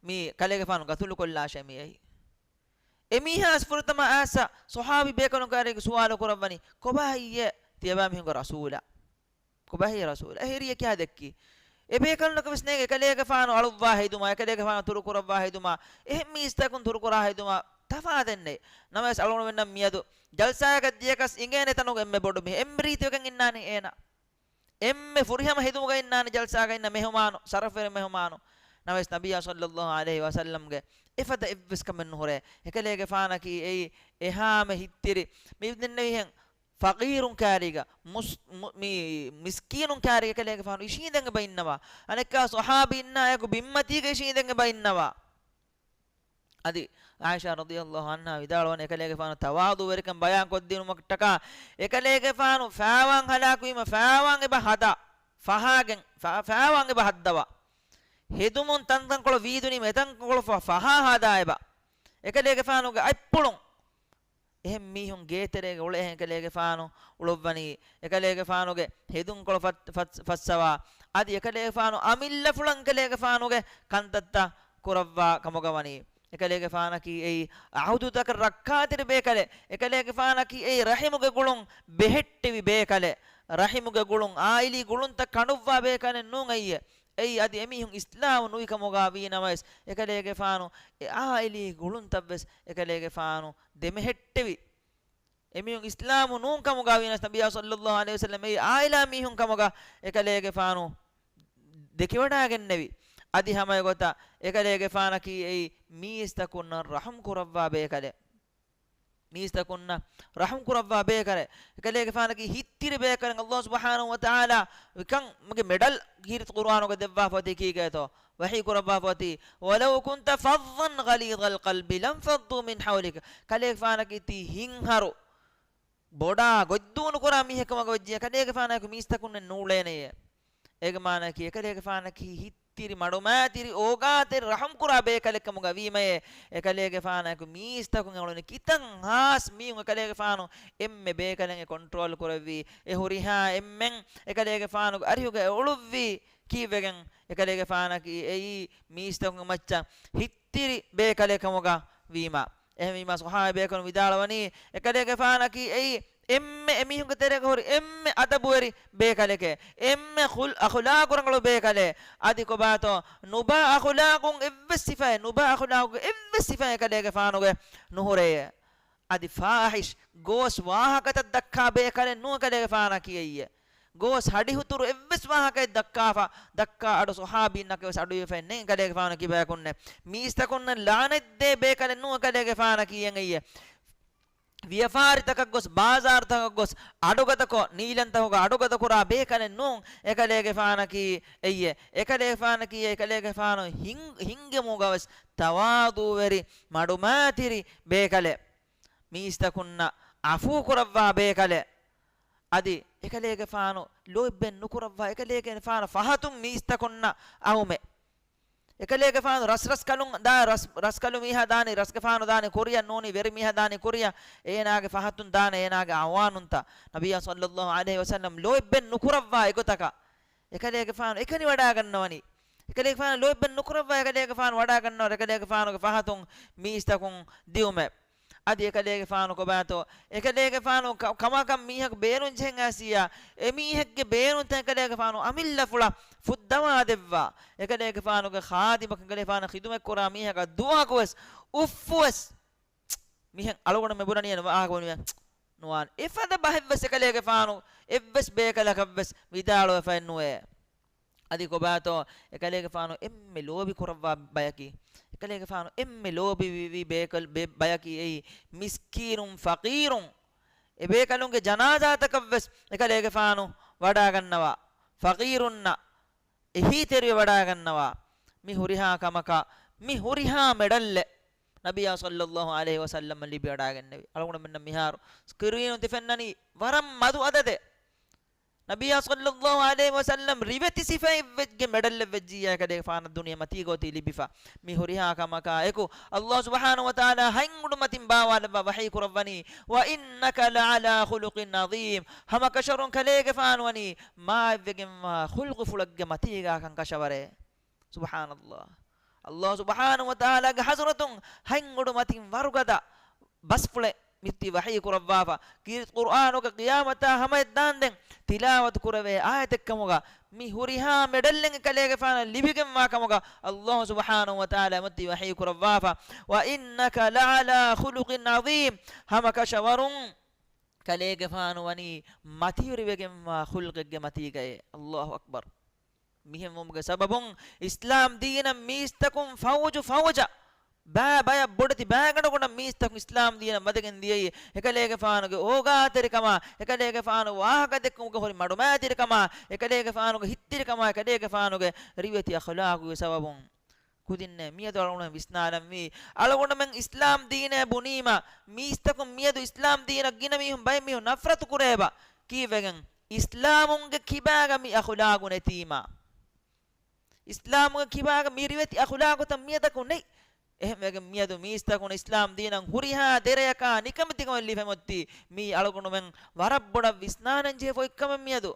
މީ ކަލޭގެފާނު ގަތުލުކޮށްލާށޭ މިއައީ. އެމީހާ އައިސް ފުރަތަމަ އައިސް ޞަޙާބީ ބޭކަލުން ކާރީގަ ސުވާލު ކުރައްވަނީ، ކޮބާ އިއްޔެ ތިޔަބާމީހުންގެ ރަސޫލާ؟ ކޮބާ އިއްޔެ ރަސޫލާ؟ އެ ހެރިޔަ ކިޔާ ދެއްކީ. އެ ބޭކަލުންނަކަށް ވެސް ނޭނގެ އެކަލޭގެފާނު އަޅުއްވާ ހެދުމާ، އެކަލޭގެފާނު ތުރުކުރައްވާ ހެދުމާ، އެހެން މީސްތަކުން ތުރުކުރާ ހެދުމާ ތަފާތެއް ނެތް. ނަމަވެސް އަޅުގަނޑުމެންނަށް މިއަދު ޖަލްސާއަކަށް ދިޔަކަސް އިނގޭނެ ތަނުގެ އެންމެ ބޮޑު މީހެއް، އެންމެ ރީތިވެގެން އިންނާނީ އޭނާ. އެންމެ ފުރިހަމަ ހެދުމުގަ އިންނާނެ ޖަލްސާގަ އިންނަ މެހުމާނު، ޝަރަފުވެރި މެހުމާނު. ނަމަވެސް ނަބިއްޔާ ޞައްލައްލާހު ޢަލައިހި ވަސައްލަމްގެ އެފަދަ އެއްވެސް ކަމެއް ނުހުރޭ. އެކަލޭގެފާނަކީ އެއީ އެހާމެ ހިތްތިރި. މި ދެންނެވިހެން ފަގީރުން ކާރީގަ، މުސް-، މު-، މި މިސްކީނުން ކާރީގަ އެކަލޭގެފާނު އިށީނދެން އެބަ އިންނަވާ. އަނެއްކާ ޞަޙާބީންނާއެކު ބިންމަތީގަ އިށީނދެން އެބަ އިންނަވާ. އަދި ޢާއިޝާ ރަޟިޔައްލާހު ޢަންހާ ވިދާޅުވަނީ އެކަލޭގެފާނު ތަވާޟުޢުވެރިކަން ބަޔާންކޮށްދިނުމަށްޓަކާ، އެކަލޭގެފާނު ފާވާން ހަލާކުވީމަ ފާވާން އެބަ ހަދާ، ފަހާގެން، ފާ-، ފާވާން އެބަ ހައްދަވާ. ހެދުމުން ތަންތަންކޮޅު ވީދުނީމަ އެތަންކޮޅު ފަ-، ފަހާ ހަދާ އެބަ. އެކަލޭގެފާނުގެ އަތްޕުޅުން އެހެން މީހުން ގޭތެރޭގަ އުޅޭހެން އެކަލޭގެފާނު އުޅުއްވަނީ، އެކަލޭގެފާނުގެ ހެދުންކޮޅު ފަތް-، ފަތް-، ފައްސަވާ، އަދި އެކަލޭގެފާނު އަމިއްލަފުޅަށް އެކަލޭގެފާނުގެ ކަންތައްތައް ކުރައްވާ ކަމުގަ ވަނީ. އެކަލޭގެފާނަކީ އެއީ އަހުދުތަކަށް ރައްކާތެރި ބޭކަލެއް. އެކަލޭގެފާނަކީ އެއީ ރަޙިމުގެ ގުޅުން ބެހެއްޓެވި ބޭކަލެއް. ރަޙިމުގެ ގުޅުން، އާއިލީ ގުޅުންތައް ކަނޑުއްވާ ބޭކަލެއް ނޫން އެއީ. އެއީ އަދި އެމީހުން އިސްލާމް ނުވި ކަމުގަ ވީ ނަމަވެސް، އެކަލޭގެފާނު އެ އާއިލީ ގުޅުންތައްވެސް އެކަލޭގެފާނު ދެމެހެއްޓެވި. އެމީހުން އިސްލާމު ނޫން ކަމުގަ ވީނަސް، ނަބިއްޔާ ޞައްލައްލާހު ޢަލައިހި ވަސައްލަމް އެއީ އާއިލާ މީހުން ކަމުގަ އެކަލޭގެފާނު ދެކިވަޑާގެންނެވި. އަދި ހަމަ އެގޮތަށް އެކަލޭގެފާނަކީ އެއީ މީސްތަކުންނަށް ރަޙުމް ކުރައްވާ ބޭކަލެއް. މީސްތަކުންނަށް ރަޙުމް ކުރައްވާ ބޭކަލެއް. އެކަލޭގެފާނަކީ ހިތްތިރި ބޭކަލެއް. ﷲ ސުބްޙާނަހޫ ވަތަޢާލާ ކަން މަގެ މެޑަލް ކީރިތި ޤުރުއާނުގަ ދެއްވާފަ އޮތީ ކީގައިތޯ؟ ވަޙީ ކުރައްވާފަ އޮތީ، "ولو كنت فظا غليظ القلب لانفضوا من حولك." ކަލޭގެފާނަކީ ތީ ހިތްހަރު، ބޮޑާ ގޮތްދޫނުކުރާ މީހެއް ކަމަކަށް ވެއްޖެ، ކަލޭގެފާނަކު މީސްތަކުންނެއް ނޫޅޭނެޔޭ. އޭގެ މާނައަކީ، އެކަލޭގެފާނަކީ ހިތް ހިތްތިރި، މަޑުމައިތިރި، އޯގާތެރި، ރަޙުމްކުރާ ބޭކަލެއްކަމުގަ ވީމަޔޭ، އެކަލޭގެފާނަކު މީސްތަކުން އެ އުޅުނީ ކިތަން ހާސް މީހުން އެކަލޭގެފާނު އެންމެ ބޭކަލެއް އެ ކޮންޓްރޯލް ކުރެއްވީ. އެ ހުރިހާ އެންމެން އެކަލޭގެފާނުގެ އަރިހުގަ އެ އުޅުއްވީ ކީއްވެގެން؟ އެކަލޭގެފާނަކީ އެއީ މީސްތަކުންގެ މައްޗަށް ހިތް ހިތްތިރި ބޭކަލެއް ކަމުގަ ވީމަ. އެހެންވީމަ، ޞަޙާބީ ބޭކަލުން ވިދާޅުވަނީ، އެކަލޭގެފާނަކީ އެއީ އެންމެ އެމީހުންގެ ތެރޭގަ ހުރި އެންމެ އަދަބުވެރި ބޭކަލެކޭ، އެންމެ ޚުލް-، އަޚުލާޤު ރަނގަޅު ބޭކަލެއް. އަދި ކޮބާތޯ، ނުބާ އަޚުލާޤުން އެއްވެސް ސިފައެއް، ނުބާ އަޚުލާޤުގެ އެއްވެސް ސިފައެއް އެކަލޭގެފާނުގެ ނުހުރެޔޭ. އަދި ފާޙިޝް ގޯސް ވާހަކަތައް ދައްކާ ބޭކަލެއް ނޫން އެކަލޭގެފާނަކީ އެއްޔެ. ގޯސް ހަޑިހުތުރު އެއްވެސް ވާހަކައެއް ދައްކާފަ، ދައްކާ އަޑު ޞަޙާބީންނަކަށް ވެސް އަޑުއިވެފައެއް ނެތް އެކަލޭގެފާނު ކިބަޔަކުންނެއް. މީސްތަކުންނަށް ލާނަތްދޭ ބޭކަލެއް ނޫން އެކަލޭގެފާނަކީ އެއްޔެ. ވިޔަފާރިތަކަށް ގޮސް، ބާޒާރުތަކަށް ގޮސް، އަޑުގަދަކޮށް، ނީލަންތަކުގަ އަޑުގަދަކުރާ ބޭކަލެއް ނޫން އެކަލޭގެފާނަކީ އެއްޔެ. އެކަލޭގެފާނަކީ އެކަލޭގެފާނު ހިން-، ހިންގެމުގަ ވެސް ތަވާޟޫވެރި، މަޑުމައިތިރި ބޭކަލެއް. މީސްތަކުންނަށް ޢަފޫ ކުރައްވާ ބޭކަލެއް. އަދި އެކަލޭގެފާނު ލޯތްބެއް ނުކުރައްވާ، އެކަލޭގެފާނަށް ފަހަތުން މީސްތަކުންނަށް އައުމެއް. އެކަލޭގެފާނު ރަސް ރަސްކަލުން ދާ، ރަސް ރަސްކަލު މީހާ ދާނީ، ރަސްގެފާނު ދާނީ ކުރިއަށް ނޫނީ، ވެރި މީހާ ދާނީ ކުރިއަށް. އޭނާގެ ފަހަތުން ދާނެ އޭނާގެ އަޢުވާނުންތައް. ނަބިއްޔާ ޞައްލައްލާހު ޢަލައިހި ވަސައްލަމް ލޯތްބެއް ނުކުރައްވާ އެގޮތަކަށް އެކަލޭގެފާނު އެކަނިވަޑާގަންނަވަނީ. އެކަލޭގެފާނު ލޯތްބެއް ނުކުރައްވާ އެކަލޭގެފާނު ވަޑާގަންނަވަނީ އެކަލޭގެފާނުގެ ފަހަތުން މީސްތަކުން ދިއުމެއް. އަދި އެކަލޭގެފާނު ކޮބާތޯ، އެކަލޭގެފާނު ކަ-، ކަމާކަށް މީހަކު ބޭނުން ޖެހެން އައިސިއްޔާ، އެމީހެއްގެ ބޭނުންތައް އެކަލޭގެފާނު އަމިއްލަފުޅަށް ފުއްދަވާ ދެއްވާ. އެކަލޭގެފާނުގެ ޚާދިމަކަށް އެކަލޭގެފާނަށް ޚިދުމަތް ކުރާ މީހަކަށް ދުވަހަކުވެސް އުފްފުވެސް މިހެން އަޅުގަނޑުމެން ބުނަނީ ނުވާހަކަ ބުނީމޭ ނުވާނެ. އެފަދަ ބަހެއްވެސް އެކަލޭގެފާނު އެއްވެސް ބޭކަލަކަށްވެސް ވިދާޅުވެފައެއް ނުވޭ. އަދި ކޮބާތޯ، އެކަލޭގެފާނު އެންމެ ލޯބި ކުރައްވާ ބަޔަކީ، އެކަލޭގެފާނު އެންމެ ލޯބިވި، ވި ބޭކަލް، ބެ-، ބަޔަކީ އެއީ މިސްކީނުން ފަޤީރުން. އެ ބޭކަލުންގެ ޖަނާޒާތަކަށްވެސް އެކަލޭގެފާނު ވަޑާގަންނަވާ. ފަޤީރުންނަށް އެހީތެރިވެ ވަޑާގަންނަވާ. މި ހުރިހާ ކަމަކަށް، މި ހުރިހާ މެޑަލްއެއް ނަބިއްޔާ ޞައްލައްލާހު ޢަލައިހި ވަސައްލަމަށް ލިބިވަޑާގެންނެވި. އަޅުގަނޑުމެންނަށް މިހާރު ސްކްރީނުން ތި ފެންނަނީ ވަރަށް މަދު އަދަދެއް. ނަބިއްޔާ ޞައްލައްލާހު ޢަލައިހި ވަސައްލަމް ރިވެތި ސިފައެއް ވެއްގެ މެޑަލްއެއް ވެއްޖިއްޔާ އެކަލޭގެފާނަށް ދުނިޔެ މަތީގަ އޮތީ ލިބިފަ. މި ހުރިހާ ކަމަކާ އެކު، ﷲ ސުބްޙާނަހޫ ވަތަޢާލާ ހަތް އުޑުމަތިން ބާވާލައްވާ ވަޙީ ކުރައްވަނީ، "وإنك لعلى خلق عظيم." ހަމަ ކަށަވަރުން ކަލޭގެފާނު ވަނީ މާތްވެގެންވާ ޚުލްޤުފުޅެއްގެ މަތީގާކަން ކަށަވަރޭ. ސުބްޙާނައްލާހް. ﷲ ސުބްޙާނަހޫ ވަތަޢާލާގެ ޙަޟްރަތުން ހަތް އުޑުމަތިން ވަރުގަދަ ބަސްފުޅެއް މިއޮތީ ވަޙީ ކުރައްވާފަ. ކީރިތި ޤުރްއާނުގެ ޤިޔާމަތާ ހަމަޔަށްދާންދެން ތިލާވަތު ކުރެވޭ އާޔަތެއްކަމުގަ މި ހުރިހާ މެޑަލްއެއް އެކަލޭގެފާނަށް ލިބިގެންވާ ކަމުގަ ﷲ ސުބްޙާނަހޫ ވަތަޢާލާ މިއޮތީ ވަޙީ ކުރައްވާފަ. "وإنك لعلى خلق عظيم." ހަމަ ކަށަވަރުން ކަލޭގެފާނު ވަނީ މަތިވެރިވެގެންވާ ޚުލްޤެއްގެ މަތީގައޭ. ﷲ އަކްބަރު. މިހެންވުމުގެ ސަބަބުން އިސްލާމް ދީނަށް މީސްތަކުން ފައުޖު ފައުޖަށް ބައި ބަޔަށް ބޮޑެތި ބައިގަނޑުގަނޑަށް މީސްތަކުން އިސްލާމް ދީނަށް ވަދެގެން ދިޔައީ އެކަލޭގެފާނުގެ އޯގާތެރިކަމާ، އެކަލޭގެފާނު ވާހަކަ ދެއްކުމުގެ ހުރި މަޑުމައިތިރިކަމާ، އެކަލޭގެފާނުގެ ހިތްތިރިކަމާ، އެކަލޭގެފާނުގެ ރިވެތި އަޚުލާޤުގެ ސަބަބުން. ކުދިންނޭ މިއަދު އަޅުގަނޑުމެން ވިސްނާލަންވީ. އަޅުގަނޑުމެން އިސްލާމް ދީނޭ ބުނީމަ، މީސްތަކުން މިއަދު އިސްލާމް ދީނަށް ގިނަ މީހުން ބައެއް މީހުން ނަފްރަތު ކުރޭބަ ކީއްވެގެން؟ އިސްލާމުންގެ ކިބާގަ މި އަޚުލާގު ނެތީމާ. އިސްލާމުގެ ކިބާގަ މި ރިވެތި އަޚުލާގުތައް މިއަދަކު ނެތް. އެހެންވެގެން މިއަދު މީސްތަކުން އިސްލާމް ދީނަށް ހުރިހާ ދެރަޔަކާ ނިކަމެތިކަމެއް ލިބެމޮއްތީ، މީ އަޅުގަނޑުމެން ވަރަށް ބޮޑަށް ވިސްނާނަން ޖެހޭ ފޮތްކަމެއް މިއަދު.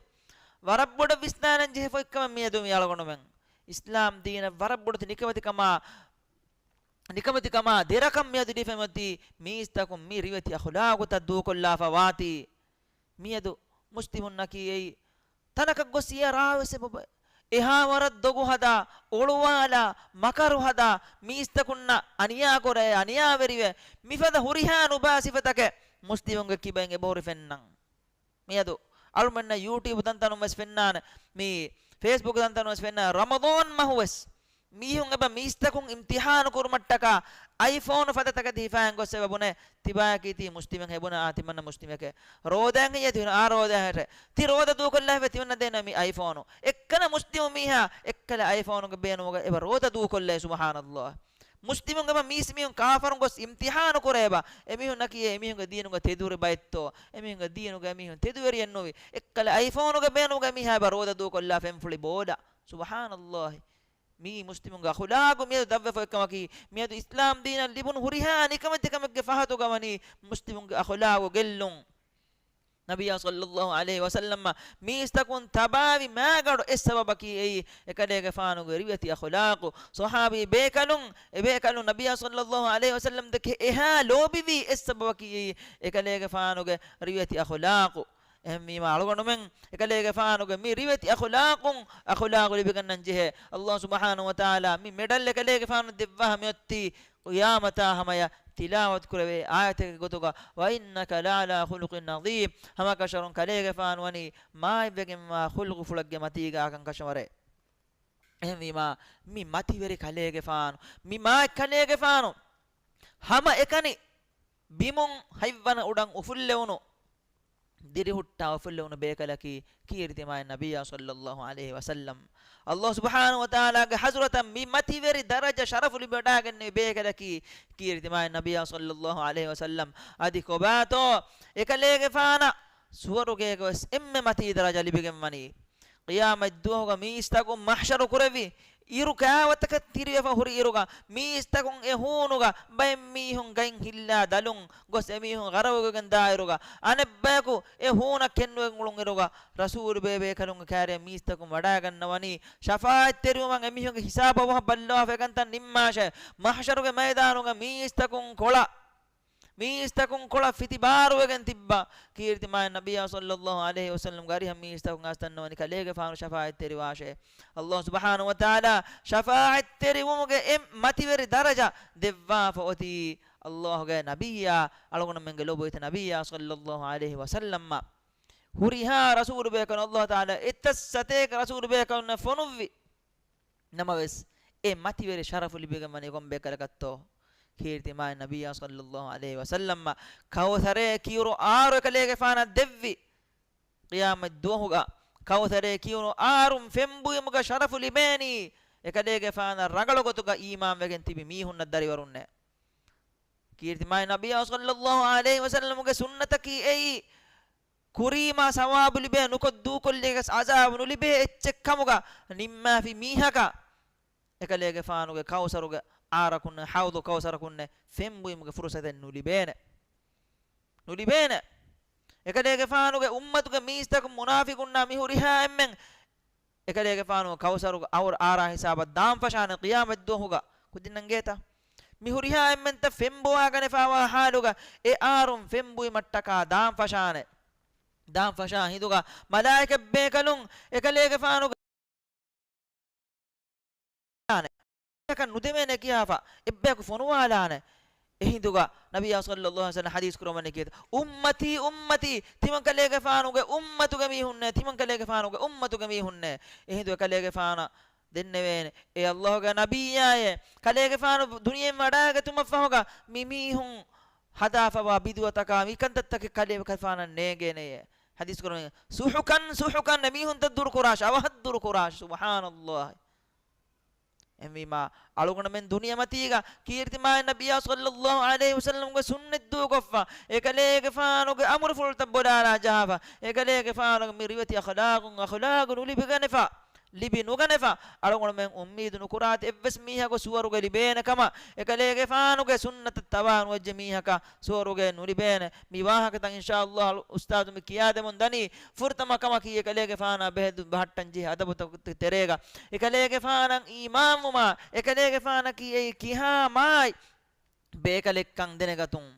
ވަރަށް ބޮޑަށް ވިސްނާނަން ޖެހޭ ފޮތްކަމެއް މިއަދު މީ އަޅުގަނޑުމެން. އިސްލާމް ދީނަށް ވަރަށް ބޮޑެތި ނިކަމެތިކަމާ، ނިކަމެތިކަމާ ދެރަކަށް މިއަދު ލިބެމޮތީ، މީސްތަކުން މި ރިވެތި އަޚުލާގުތައް ދޫކޮށްލާފަ ވާތީ. މިއަދު މުސްލިމުންނަކީ އެއީ ތަނަކަށް ގޮސް އިޔާ ރާވެސް އެބަ އެހާ ވަރަށް ދޮގު ހަދާ، އޮޅުވާލާ، މަކަރު ހަދާ، މީސްތަކުންނަށް އަނިޔާކުރޭ، އަނިޔާވެރިވެ، މިފަދަ ހުރިހާ ނުބާ ސިފަތަކެއް މުސްލިމުންގެ ކިބައިން އެބަހުރި ފެންނަން. މިއަދު އަޅުމެންނަށް ޔޫޓިއުބް ތަންތަނުން ވެސް ފެންނާނެ، މި ފޭސްބުކް ތަންތަނުން ވެސް ފެންނާނެ، ރަމަޟާން މަހު ވެސް މީހުން އެބަ މީސްތަކުން އިމްތިހާނު ކުރުމަށްޓަކާ އައިފޯނު ފަދަ ތަކެތި ހިފާގެން ގޮސް އެބަ ބުނޭ، ތިބާޔަކީ ތީ މުސްލިމެއް ހެބުނާ އާ ތިމަންނަ މުސްލިމެކޭ. ރޯދައިން ހެއްޔޭ ތިހުން އާ ރޯދައިން ހެއްޔޭ. ތި ރޯދަ ދޫކޮށްލާ ހެއްޔޭ ތިމަންނަ ދޭނަ މި އައިފޯނު. އެއްކަލަ މުސްލިމު މީހާ އެއްކަލަ އައިފޯނުގެ ބޭނުމުގަ އެބަ ރޯދަ ދޫކޮށްލޭ ސުބްޙާނައްލާހް. މުސްލިމުން އެބަ މީސް މީހުން ކާފަރުން ގޮސް އިމްތިހާނު ކުރޭބަ، އެމީހުންނަކީ އެމީހުންގެ ދީނުގަ ތެދުވެރި ބައެއްތޯ، އެމީހުންގެ ދީނުގަ އެމީހުން ތެދުވެރިއެއްނުވި، އެއްކަލަ އައިފޯނުގެ ބޭނުމުގަ މީހާ އެބަ ރޯދަ ދޫކޮށްލާ ފެންފުޅި ބޯޑަށް. ސުބްޙާނައްލާހި. މީ މުސްލިމުންގެ އަޚުލާގު މިއަދު ދަށްވެފަ އޮތްކަމަކީ، މިއަދު އިސްލާމް ދީނަށް ލިބުނު ހުރިހާ ނިކަމެތިކަމެއްގެ ފަހަތުގަ ވަނީ މުސްލިމުންގެ އަޚުލާގު ގެއްލުން. ނަބިއްޔާ ޞައްލައްލާހު ޢަލައިހި ވަސައްލަމަށް މީސްތަކުން ތަބާވި މާގަނޑު އެއް ސަބަބަކީ އެއީ އެކަލޭގެފާނުގެ ރިވެތި އަޚުލާޤު. ޞަޙާބީ ބޭކަލުން، އެބޭކަލުން ނަބިއްޔާ ޞައްލައްލާހު ޢަލައިހި ވަސައްލަމް ދެކެ އެހާ ލޯބިވީ އެއް ސަބަބަކީ އެއީ އެކަލޭގެފާނުގެ ރިވެތި އަޚުލާޤު. އެހެންވީމާ، އަޅުގަނޑުމެން އެކަލޭގެފާނުގެ މި ރިވެތި އަޚުލާޤުން، އަޚުލާޤު ލިބިގަންނަން ޖެހޭ. ﷲ ސުބްޙާނަހޫ ވަތަޢާލާ މި މެޑަލް އެކަލޭގެފާނު ދެއްވާ މިއޮތީ ޤިޔާމަތާ ހަމަޔަށް ތިލާވަތު ކުރެވޭ އާޔަތެއްގެ ގޮތުގަ، "وإنك لعلى خلق عظيم." ހަމަކަށަވަރުން ކަލޭގެފާނު ވަނީ މާތްވެގެންވާ ޚުލްޤުފުޅެއްގެ މަތީގާކަން ކަށަވަރޭ. އެހެންވީމާ، މި މަތިވެރި ކަލޭގެފާނު، މި މާތް ކަލޭގެފާނު ހަމަ އެކަނި ބިމުން ހަތްވަނަ އުޑަށް އުފުއްލެވުނު، ދިރިހުއްޓާ އުފުއްލެވުނު ބޭކަލަކީ ކީރިތި މާތް ނަބިއްޔާ ޞައްލައްލާހު ޢަލައިހި ވަސައްލަމް. ﷲ ސުބްޙާނަހޫ ވަތަޢާލާގެ ޙަޟްރަތަށް މި މަތިވެރި ދަރަޖަ ޝަރަފު ލިބިވަޑާގެންނެވި ބޭކަލަކީ ކީރިތި މާތް ނަބިއްޔާ ޞައްލައްލާހު ޢަލައިހި ވަސައްލަމް. އަދި ކޮބާތޯ އެކަލޭގެފާނަށް ސުވަރުގޭގަވެސް އެންމެ މަތީ ދަރަޖަ ލިބިގެންވަނީ؟ ޤިޔާމަތްދުވަހުގަ މީސްތަކުން މަޙްޝަރު ކުރެވި އިރު ކާވަތަކަށް ތިރިވެފަ ހުރި އިރުގަ، މީސްތަކުން އެ ހޫނުގަ ބައެއް މީހުން ގަތް ހިއްލާ ދަލުން ގޮސް އެމީހުން ޣަރަޤުވެގެން ދާ އިރުގަ، އަނެއްބަޔަކު އެ ހޫނަށް ކެނޑިވެގެން އުޅުނު އިރުގަ، ރަސޫލު ބޭބޭކަލުންގެ ކާރިއަށް މީސްތަކުން ވަޑާގަންނަވަނީ، ޝަފާޢަތްތެރިވުމަށް އެމީހުންގެ ހިސާބަށް ވަހަށް ބައްލަވާފަ އެކަންތައް ނިންމާށޭ. މަޙްޝަރުގެ މައިދާނުގަ މީސްތަކުން ކޮޅަށް މީސްތަކުން ކޮޅަށް ފިތިބާރުވެގެން ތިއްބާ. ކީރިތި މާތް ނަބިއްޔާ ޞައްލައްލާހު ޢަލައިހި ވަސައްލަމްގެ އަރިހަށް މީސްތަކުން އައިސް ދަންނަވަނީ ކަލޭގެފާނު ޝަފާޢަތްތެރިވާށޭ. އައްލާހު ސުބްޙާނަހު ވަތަޢާލާ ޝަފާޢަތްތެރިވުމުގެ އެ މަތިވެރި ދަރަޖަ ދެއްވާފަ އޮތީ އައްލާހުގެ ނަބިއްޔާ، އަޅުގަނޑުމެންގެ ލޮބުވެތި ނަބިއްޔާ ޞައްލައްލާހު ޢަލައިހި ވަސައްލަމްއަށް. ހުރިހާ ރަސޫލު ބޭކަލުން އައްލާހު ތަޢާލާ އެތައް ސަތޭކަ ރަސޫލު ބޭކަލުންނަށް ފޮނުއްވި ނަމަވެސް، އެ މަތިވެރި ޝަރަފު ލިބިގެންވަނީ ކޮން ބޭކަލަކަށްތޯ؟ ކީރިތި މާތް ނަބިއްޔާ ޞައްލައްލާހު ޢަލައިހި ވަސައްލަމްއަށް ކައުޘަރޭ ކިޔުރު އާރު އެކަލޭގެފާނަށް ދެއްވި. ޤިޔާމަތް ދުވަހުގަ ކައުޘަރޭ ކިޔުރު އާރުން ފެންބުއިމުގެ ޝަރަފު ލިބޭނީ އެކަލޭގެފާނަށް ރަނގަޅު ގޮތުގަ އީމާންވެގެން ތިބި މީހުންނަށް ދަރިވަރުންނޭ. ކީރިތި މާތް ނަބިއްޔާ ޞައްލައްލާހު ޢަލައިހި ވަސައްލަމުގެ ސުންނަތަކީ އެއީ، ކުރީމާ ސަވާބު ލިބޭ، ނުކޮށް ދޫކޮށްލީގެސް ޢަޒާބު ނުލިބޭ އެއްޗެއް ކަމުގަ ނިންމާފި މީހަކަށް އެކަލޭގެފާނުގެ ކައުސަރުގެ އާރަކުންނެ، ޙައުޟު ކައުސަރަކުންނެ ފެންބުއިމުގެ ފުރުޞަތެއް ނުލިބޭނެ. ނުލިބޭނެ. އެކަލޭގެފާނުގެ އުއްމަތުގެ މީސްތަކުން މުނާފިޤުންނާ މި ހުރިހާ އެންމެން އެކަލޭގެފާނު ކައުސަރުގެ އައުރަ އާރާ ހިސާބަށް ދާން ފަށާނެ ޤިޔާމަތްދުވަހުގަ. ކުދިންނަން ގޭތަ؟ މި ހުރިހާ އެންމެންތައް ފެންބޮވާގަނެފާވާ ޙާލުގަ އެ އާރުން ފެންބުއިމަށްޓަކާ ދާން ފަށާނެ. ދާން ފަށާ ހިނދުގަ މަލާއިކަތްބޭކަލުން އެކަލޭގެފާނުގެ އެކަކަށް ނުދެވޭނެ ކިޔާފަ އެއްބަޔަކު ފޮނުވާލާނެ. އެހިނދުގަ ނަބިއްޔާ ޞައްލައްލާހު ޢަލައިހި ވަސައްލަމް ޙަދީޘް ކުރައްވަނީ ކީއްތަ؟ އުއްމަތީ، އުއްމަތީ، ތިމަންކަލޭގެފާނުގެ އުއްމަތުގެ މީހުންނޭ، ތިމަންކަލޭގެފާނުގެ އުއްމަތުގެ މީހުންނޭ. އެހިނދު އެކަލޭގެފާނަށް ދެންނެވޭނެ، އޭ އައްލާހުގެ ނަބިއްޔާއޭ، ކަލޭގެފާނު ދުނިޔެއިން ވަޑައިގަތުމަށްފަހުގަ މި މީހުން ހަދާފަވާ ބިދުޢަތަކާ މިކަންތައްތަކެއް ކަލޭގެފާނަށް ނޭނގޭނެޔޭ. ޙަދީޘް ކުރަމެ، ސުޙުޤަން، ސުޙުޤަން، އެމީހުންތައް ދުރުކުރާށޭ، އަވަހަށް ދުރުކުރާށޭ. ސުބްޙާނައްލާހި. އެހެންވީމާ، އަޅުގަނޑުމެން ދުނިޔެމަތީގަ ކީރިތި މާތް ނަބިއްޔާ ޞައްލައްލާހު ޢަލައިހި ވަސައްލަމްގެ ސުންނަތް ދޫކޮށްފަ، އެކަލޭގެފާނުގެ އަމުރުފުޅުތައް ބޮލާލާ ޖަހާފަ، އެކަލޭގެފާނުގެ މި ރިވެތި އަޚްލާޤުން އަޚްލާޤު ނުލިބިގަނެފަ، ލިބި ނުގަނެފަ، އަޅުގަނޑުމެން އުއްމީދު ނުކުރާތި އެއްވެސް މީހަކު ސުވަރުގެ ލިބޭނެ ކަމަށް. އެކަލޭގެފާނުގެ ސުންނަތަށް ތަބާ ނުވެއްޖެ މީހަކަށް ސުވަރުގެ ނުލިބޭނެ. މި ވާހަކަތައް އިންޝާﷲ އުސްތާޛު މި ކިޔާދެމުން ދަނީ ފުރަތަމަ ކަމަކީ އެކަލޭގެފާނާ ބެހެއްދު ބަހައްޓަން ޖެހޭ އަދަބުތަކުގެ ތެރޭގަ އެކަލޭގެފާނަށް އީމާންވުމާ، އެކަލޭގެފާނަކީ އެއީ ކިހާ މާތް ބޭކަލެއްކަން ދެނެގަތުން.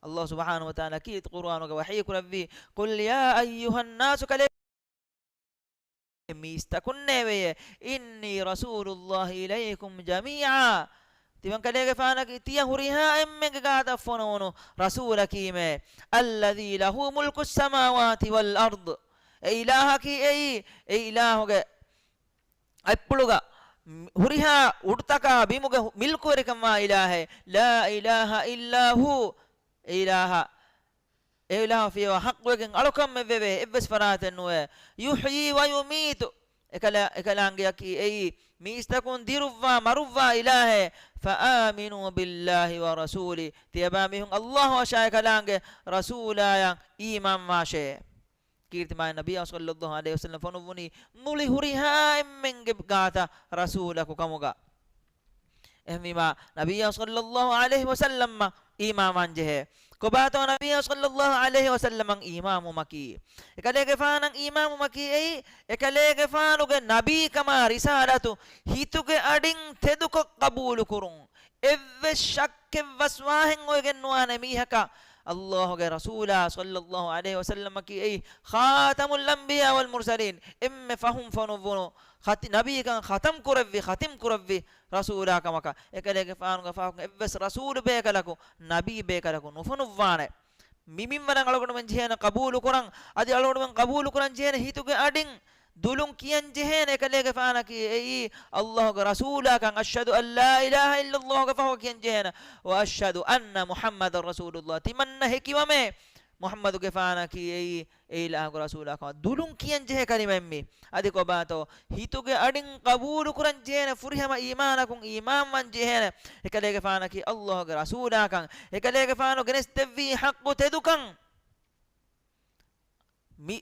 ﷲ ސުބްޙާނަހޫ ވަތަޢާލާ ކީރިތި ޤުރުއާނުގަ ވަޙީ ކުރެއްވީ، قل يا أيها الناس، ކަލޭ މީސްތަކުންނޭވެޔޭ، إني رسول الله إليكم جميعا، ތިމަން ކަލޭގެފާނަކީ ތިޔަ ހުރިހާ އެންމެންގެ ގާތަށް ފޮނުވުނު ރަސޫލަކީމޭ، الذي له ملك السماوات والأرض، އެ އިލާހަކީ އެއީ، އެ އިލާހުގެ އަތްޕުޅުގަ ހުރިހާ އުޑުތަކާ ބިމުގެ މިލްކުވެރިކަންވާ އިލާހެއް، لا إله إلا هو، އެ އިލާހަށް އެ އިލާހު ފިޔަވާ ޙައްޤުވެގެން އަޅުކަން އެއްވެވޭ، އެއްވެސް ފަރާތެއް ނުވޭ. يحيي ويميت، އެކަލާ، އެކަލާނގެއަކީ އެއީ މީސްތަކުން ދިރުއްވާ މަރުއްވާ އިލާހޭ. فآمنوا بالله ورسوله، ތިޔަބައިމީހުން ﷲ އަށާ އެކަލާނގެ ރަސޫލާޔަށް އީމާންވާށޭ. ކީރިތި މާތް ނަބިއްޔާ ޞައްލައްލާހު ޢަލައިހި ވަސައްލަމް ފޮނުއްވުނީ މުޅި ހުރިހާ އެންމެންގެ ގާތަށް ރަސޫލަކު ކަމުގަ. އެހެންވީމާ، ނަބިއްޔާ ޞައްލައްލާހު ޢަލައިހި ވަސައްލަމަށް އީމާންވާން ޖެހޭ. ކޮބާތޯ ނަބިއްޔާ ޞައްލައްލާހު ޢަލައިހި ވަސައްލަމަށް އީމާންވުމަކީ؟ އެކަލޭގެފާނަށް އީމާންވުމަކީ އެއީ، އެކަލޭގެފާނުގެ ނަބީކަމާ ރިސާލަތު ހިތުގެ އަޑިން ތެދުކޮށް ޤަބޫލުކުރުން. އެއްވެސް ޝައްކެއް ވަސްވާހެއް އޮވެގެން ނުވާނެ މީހަކަށް، ﷲގެ ރަސޫލާ ޞައްލައްލާހު ޢަލައިހި ވަސައްލަމަކީ އެއީ خاتم الأنبياء والمرسلين، އެންމެ ފަހުން ފޮނުއްވުނު ޚަތި-، ނަބީކަން ޚަތަމް ކުރެއްވި، ޚަތިމް ކުރެއްވި ރަސޫލާ ކަމަކަށް. އެކަލޭގެފާނުގެ ފަހަކުން އެއްވެސް ރަސޫލު ބޭކަލަކު، ނަބީ ބޭކަލަކު ނުފޮނުއްވާނެ. މި މިންވަރަށް އަޅުގަނޑުމެން ޖެހޭނެ ޤަބޫލު ކުރަން، އަދި އަޅުގަނޑުމެން ޤަބޫލު ކުރަން ޖެހޭނެ ހިތުގެ އަޑިން ދުލުން ކިޔަން ޖެހޭނެ އެކަލޭގެފާނަކީ އެއީ ﷲގެ ރަސޫލާކަން، أشهد أن لا إله إلا الله ގެ ފަހު ކިޔަން ޖެހޭނެ، وأشهد أن محمدا رسول الله، ތިމަންނަ ހެކިވަމޭ މުޙައްމަދުގެފާނަކީ އެއީ އެ އިލާހުގެ ރަސޫލާކަމަށް. ދުލުން ކިޔަން ޖެހޭ ކަލިމައެއްމީ. އަދި ކޮބާތޯ؟ ހިތުގެ އަޑިން ޤަބޫލުކުރަން ޖެހޭނެ ފުރިހަމަ އީމާނަކުން އީމާންވަން ޖެހޭނެ އެކަލޭގެފާނަކީ ﷲގެ ރަސޫލާކަން، އެކަލޭގެފާނު ގެނެސްދެއްވީ ޙައްޤު ތެދުކަން. މި،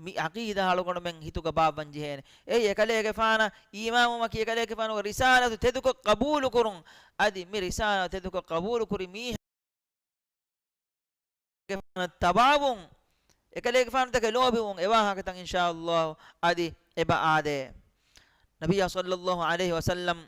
މި ޢަޤީދާ އަޅުގަނޑުމެން ހިތުގަ ބާއްވަން ޖެހޭނެ. އެއީ އެކަލޭގެފާނަށް އީމާންވުމަކީ އެކަލޭގެފާނުގެ ރިސާލަތު ތެދުކޮށް ޤަބޫލުކުރުން. އަދި މި ރިސާލަތު ތެދުކޮށް ޤަބޫލުކުރި މީހާ ގެފާނަށް ތަބާވުން، އެކަލޭގެފާނުތަކެއް ލޯބިވުން، އެ ވާހަކަތައް އިންޝާﷲ އަދި އެބަ އާދޭ. ނަބިއްޔާ ޞައްލައްލާހު ޢަލައިހި ވަސައްލަމް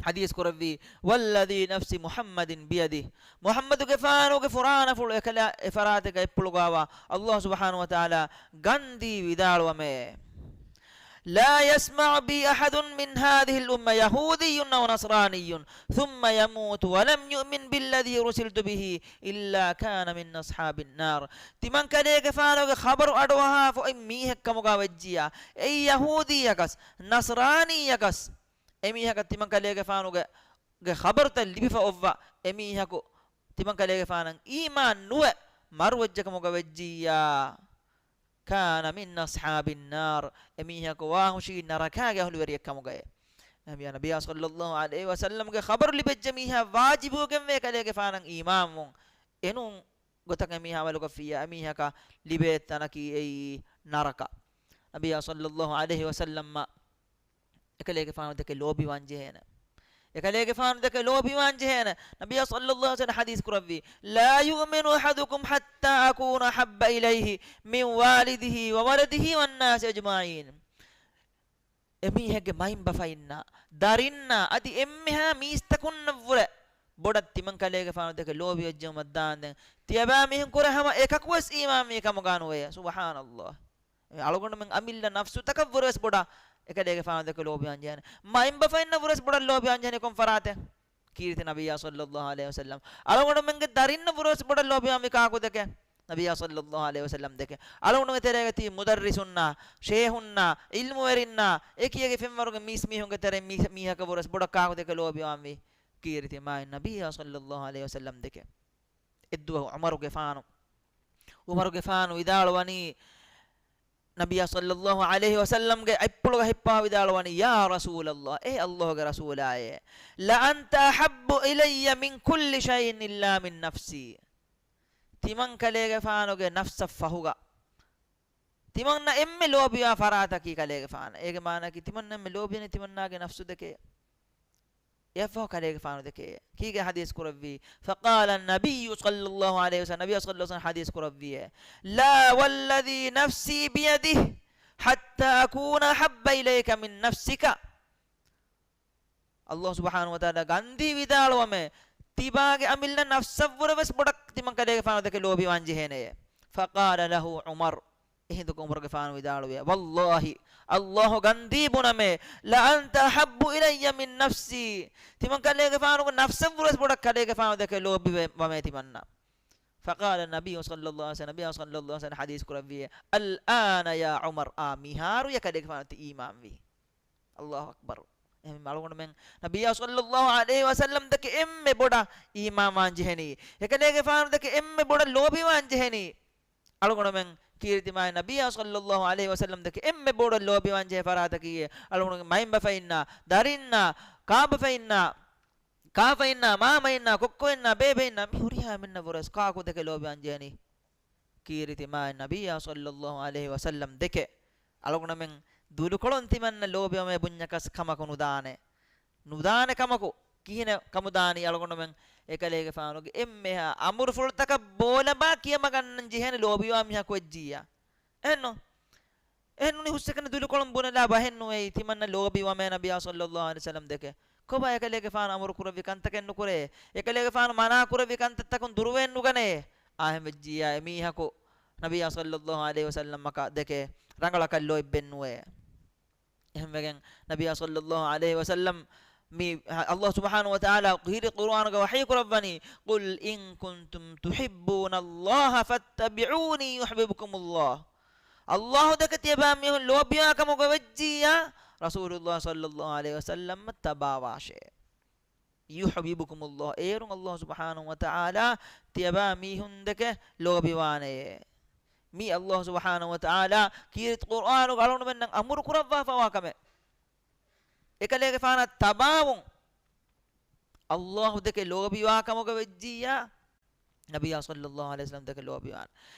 ޙަދީޘް ކުރެއްވީ، "والذي نفس محمد بيده." މުޙައްމަދުގެފާނުގެ ފުރާނަފުޅު އެކަލާ އެފަރާތެއްގަ އެއްޕުޅުގައިވާ ﷲ ސުބްޙާނަހޫ ވަތަޢާލާ ގަންދީ ވިދާޅުވަމޭ، "لا يسمع بي أحد من هذه الأمة يهودي أو نصراني ثم يموت ولم يؤمن بالذي أرسلت به إلا كان من أصحاب النار." ތިމަންކަލޭގެފާނުގެ ޚަބަރު އަޑުއަހާފަ އޮތް މީހެއްކަމުގަ ވެއްޖިއްޔާ، އެއީ ޔަހޫދީއަކަސް، ނަޞްރާނީއަކަސް، އެމީހަކަށް ތިމަންކަލޭގެފާނުގެ، ގެ ޚަބަރުތައް ލިބިފަ އޮއްވާ އެމީހަކު ތިމަންކަލޭގެފާނަށް އީމާން ނުވެ މަރުވެއްޖެކަމުގަ ވެއްޖިއްޔާ، كان من أصحاب النار، އެމީހަކު ވާހުށީ ނަރަކާގެ އަހުލުވެރިއެއްކަމުގައޭ. އެހެންވިޔާ ނަބިއްޔާ ޞައްލައްލާހު ޢަލައިހި ވަސައްލަމްގެ ޚަބަރު ލިބެއްޖެ މީހާ ވާޖިބުވެގެންވޭ ކަލޭގެފާނަށް އީމާންވުން. އެނޫން ގޮތަކަށް އެމީހާ އަމަލުކޮށްފިއްޔާ، އެމީހަކަށް ލިބޭ ތަނަކީ އެއީ ނަރަކަ. ނަބިއްޔާ ޞައްލައްލާހު ޢަލައިހި ވަސައްލަމްއަށް އެކަލޭގެފާނު ދެކެ ލޯބިވާން ޖެހޭނެ. އެކަލޭގެފާނު ދެކެ ލޯބިވާން ޖެހޭނެ. ނަބިއްޔާ ޞައްލައްލާހު ޢަލައިހި ވަސައްލަމް ޙަދީޘް ކުރައްވީ، "لا يؤمن أحدكم حتى أكون أحب إليه من والده وولده والناس أجمعين." އެމީހެއްގެ މައިންބަފައިންނާ، ދަރިންނާ، އަދި އެންމެހާ މީސްތަކުންނަށްވުރެ ބޮޑަށް ތިމަންކަލޭގެފާނު ދެކެ ލޯބިވެއްޖެއުމަށް ދާންދެން، ތިޔަބައިމީހުން ކުރެ ހަމަ އެކަކުވެސް އީމާންވީ ކަމުގާ ނުވެޔޭ. ސުބްޙާނައްލާހް. އަޅުގަނޑުމެން އަމިއްލަ ނަފްސުތަކަށްވުރެވެސް ބޮޑަށް އެކަލޭގެފާނު ދެކެ ލޯބިވާން ޖެހޭނެ. މައިންބަފައިންނަށްވުރެވެސް ބޮޑަށް ލޯބިވާން ޖެހޭނެ ކޮން ފަރާތެއް؟ ކީރިތި ނަބިއްޔާ ޞައްލައްލާހު ޢަލައިހި ވަސައްލަމް. އަޅުގަނޑުމެންގެ ދަރިންނަށްވުރެވެސް ބޮޑަށް ލޯބިވާންވީ ކާކު ދެކެ؟ ނަބިއްޔާ ޞައްލައްލާހު ޢަލައިހި ވަސައްލަމް ދެކެ. އަޅުގަނޑުމެން ތެރޭގަ ތިބި މުދައްރިސުންނާ، ޝޭހުންނާ، ޢިލްމުވެރިންނާ، އެކި އެކި ފެންވަރުގެ މީސްމީހުންގެ ތެރެއިން މީ-، މީހަކަށްވުރެވެސް ބޮޑަށް ކާކު ދެކެ ލޯބިވާންވީ؟ ކީރިތި މާތް ނަބިއްޔާ ޞައްލައްލާހު ޢަލައިހި ވަސައްލަމް ދެކެ. އެއްދުވަހު ޢުމަރުގެފާނު، ޢުމަރުގެފާނު ވިދާޅުވަނީ، ނަބިއްޔާ ޞައްލައްލާހު ޢަލައިހި ވަސައްލަމްގެ އަތްޕުޅުގަ ހިއްޕާ ވިދާޅުވަނީ، "يا رسول الله، އޭ ﷲގެ ރަސޫލާއޭ، لأنت أحب إلي من كل شيء إلا من نفسي." ތިމަންކަލޭގެފާނުގެ ނަފްސަށް ފަހުގަ ތިމަންނަށް އެންމެ ލޯބިވާ ފަރާތަކީ ކަލޭގެފާނަށް. އޭގެ މާނައަކީ ތިމަންނަށް އެންމެ ލޯބިވަނީ ތިމަންނާގެ ނަފްސު ދެކެ. އެއަށްފަހު ކަލޭގެފާނު ދެކެ. ކީގެ ޙަދީޘް ކުރެއްވީ؟ فقال النبي صلى الله عليه وسلم، ނަބިއްޔާ ޞައްލައްލާހު ޢަލައިހި ވަސައްލަމް ޙަދީޘް ކުރެއްވިއޭ، "لا والذي نفسي بيده حتى أكون أحب إليك من نفسك." ﷲ ސުބްޙާނަހޫ ވަތަޢާލާ ގަންދީ ވިދާޅުވަމޭ، ތިބާގެ އަމިއްލަ ނަފްސަށްވުރެވެސް ބޮޑަށް ތިމަންކަލޭގެފާނު ދެކެ ލޯބިވާން ޖެހޭނެޔޭ. فقال له عمر، އެހިނދު ޢުމަރުގެފާނު ވިދާޅުވި، "والله، ﷲ ގަންދީ ބުނަމޭ، لأنت أحب إلي من نفسي." ތިމަންކަލޭގެފާނުގެ ނަފްސަށްވުރެސް ބޮޑަށް ކަލޭގެފާނު ދެކެ ލޯބިވެ-، ވަމޭ ތިމަންނަ. فقال النبي صلى الله عليه وسلم، ނަބިއްޔާ ޞައްލައްލާހު ޢަލައިހި ވަސައްލަމް ޙަދީޘް ކުރެއްވިއޭ، "الآن يا عمر، އާ މިހާރު ޔަ ކަލޭގެފާނު ތި އީމާންވީ." ﷲ އަކްބަރު. އެހެން އަޅުގަނޑުމެން ނަބިއްޔާ ޞައްލައްލާހު ޢަލައިހި ވަސައްލަމް ދެކެ އެންމެ ބޮޑަށް އީމާންވާން ޖެހެނީ. އެކަލޭގެފާނު ދެކެ އެންމެ ބޮޑަށް ލޯބިވާން ޖެހެނީ. އަޅުގަނޑުމެން ކީރިތި މާތް ނަބިއްޔާ ޞައްލައްލާހު ޢަލައިހި ވަސައްލަމް ދެކެ އެންމެ ބޮޑަށް ލޯބިވާން ޖެހޭ ފަރާތަކީ އަޅުގަނޑުގެ މައިންބަފައިންނާ، ދަރިންނާ، ކާބަފައިންނާ، ކާފައިންނާ، މާމައިންނާ، ކޮއްކޮއިންނާ، ބޭބެއިންނާ، މި ހުރިހާ އެންމެންނަށްވުރެސް ކާކު ދެކެ ލޯބިވާން ޖެހެނީ؟ ކީރިތި މާތް ނަބިއްޔާ ޞައްލައްލާހު ޢަލައިހި ވަސައްލަމް ދެކެ. އަޅުގަނޑުމެން ދުލުކޮޅުން ތިމަންނަ ލޯބިވަމޭ ބުންޏަކަސް ކަމަކު ނުދާނެ. ނުދާނެ ކަމަކު، ކިހިނެއް ކަމުދާނީ އަޅުގަނޑުމެން އެކަލޭގެފާނުގެ އެންމެހާ އަމުރުފުޅުތަކަށް ބޯލަބާ ކިޔަމަގަންނަން ޖެހޭނެ ލޯބިވާ މީހަކު ވެއްޖިއްޔާ. އެހެންނު؟ އެހެންނޫނީ ހުސްއެކަނި ދުލުކޮޅުން ބުނެލާ ބަހެއްނުވޭ ތިމަންނަ ލޯބިވަމޭ ނަބިއްޔާ ޞައްލައްލާހު ޢަލައިހި ވަސައްލަމް ދެކެ. ކޮބާ އެކަލޭގެފާނު އަމުރު ކުރެއްވި ކަންތަކެއް ނުކުރޭ؟ އެކަލޭގެފާނު މަނާ ކުރެއްވި ކަންތައްތަކުން ދުރުވެ ނުގަނޭ؟ އާހެން ވެއްޖިއްޔާ އެމީހަކު ނަބިއްޔާ ޞައްލައްލާހު ޢަލައިހި ވަސައްލަމަކަށް ދެކެ ރަނގަޅަކަށް ލޯތްބެއްނުވޭ. އެހެންވެގެން ނަބިއްޔާ ޞައްލައްލާހު ޢަލައިހި ވަސައްލަމް މި ﷲ ސުބްޙާނަހޫ ވަތަޢާލާ ކީރި ޤުރުއާނުގަ ވަޙީ ކުރައްވަނީ، "قل إن كنتم تحبون الله فاتبعوني يحببكم الله." ﷲ ދެކެ ތިޔަބައިމީހުން ލޯބިވާ ކަމުގަ ވެއްޖިއްޔާ، ރަސޫލުﷲ ޞައްލައްލާހު ޢަލައިހި ވަސައްލަމަށް ތަބާވާށޭ. يحببكم الله. އޭރުން ﷲ ސުބްޙާނަހޫ ވަތަޢާލާ ތިޔަބައިމީހުން ދެކެ ލޯބިވާނެޔޭ. މީ ﷲ ސުބްޙާނަހޫ ވަތަޢާލާ ކީރިތި ޤުރުއާނުގަ އަޅުގަނޑުމެންނަށް އަމުރު ކުރައްވާފަވާ ކަމެއް. އެކަލޭގެފާނަށް ތަބާވުން ﷲ ދެކެ ލޯބިވާ ކަމުގަ ވެއްޖިއްޔާ، ނަބިއްޔާ ޞައްލައްލާހު ޢަލައިހި ވަސައްލަމް ދެކެ ލޯބިވާނެ.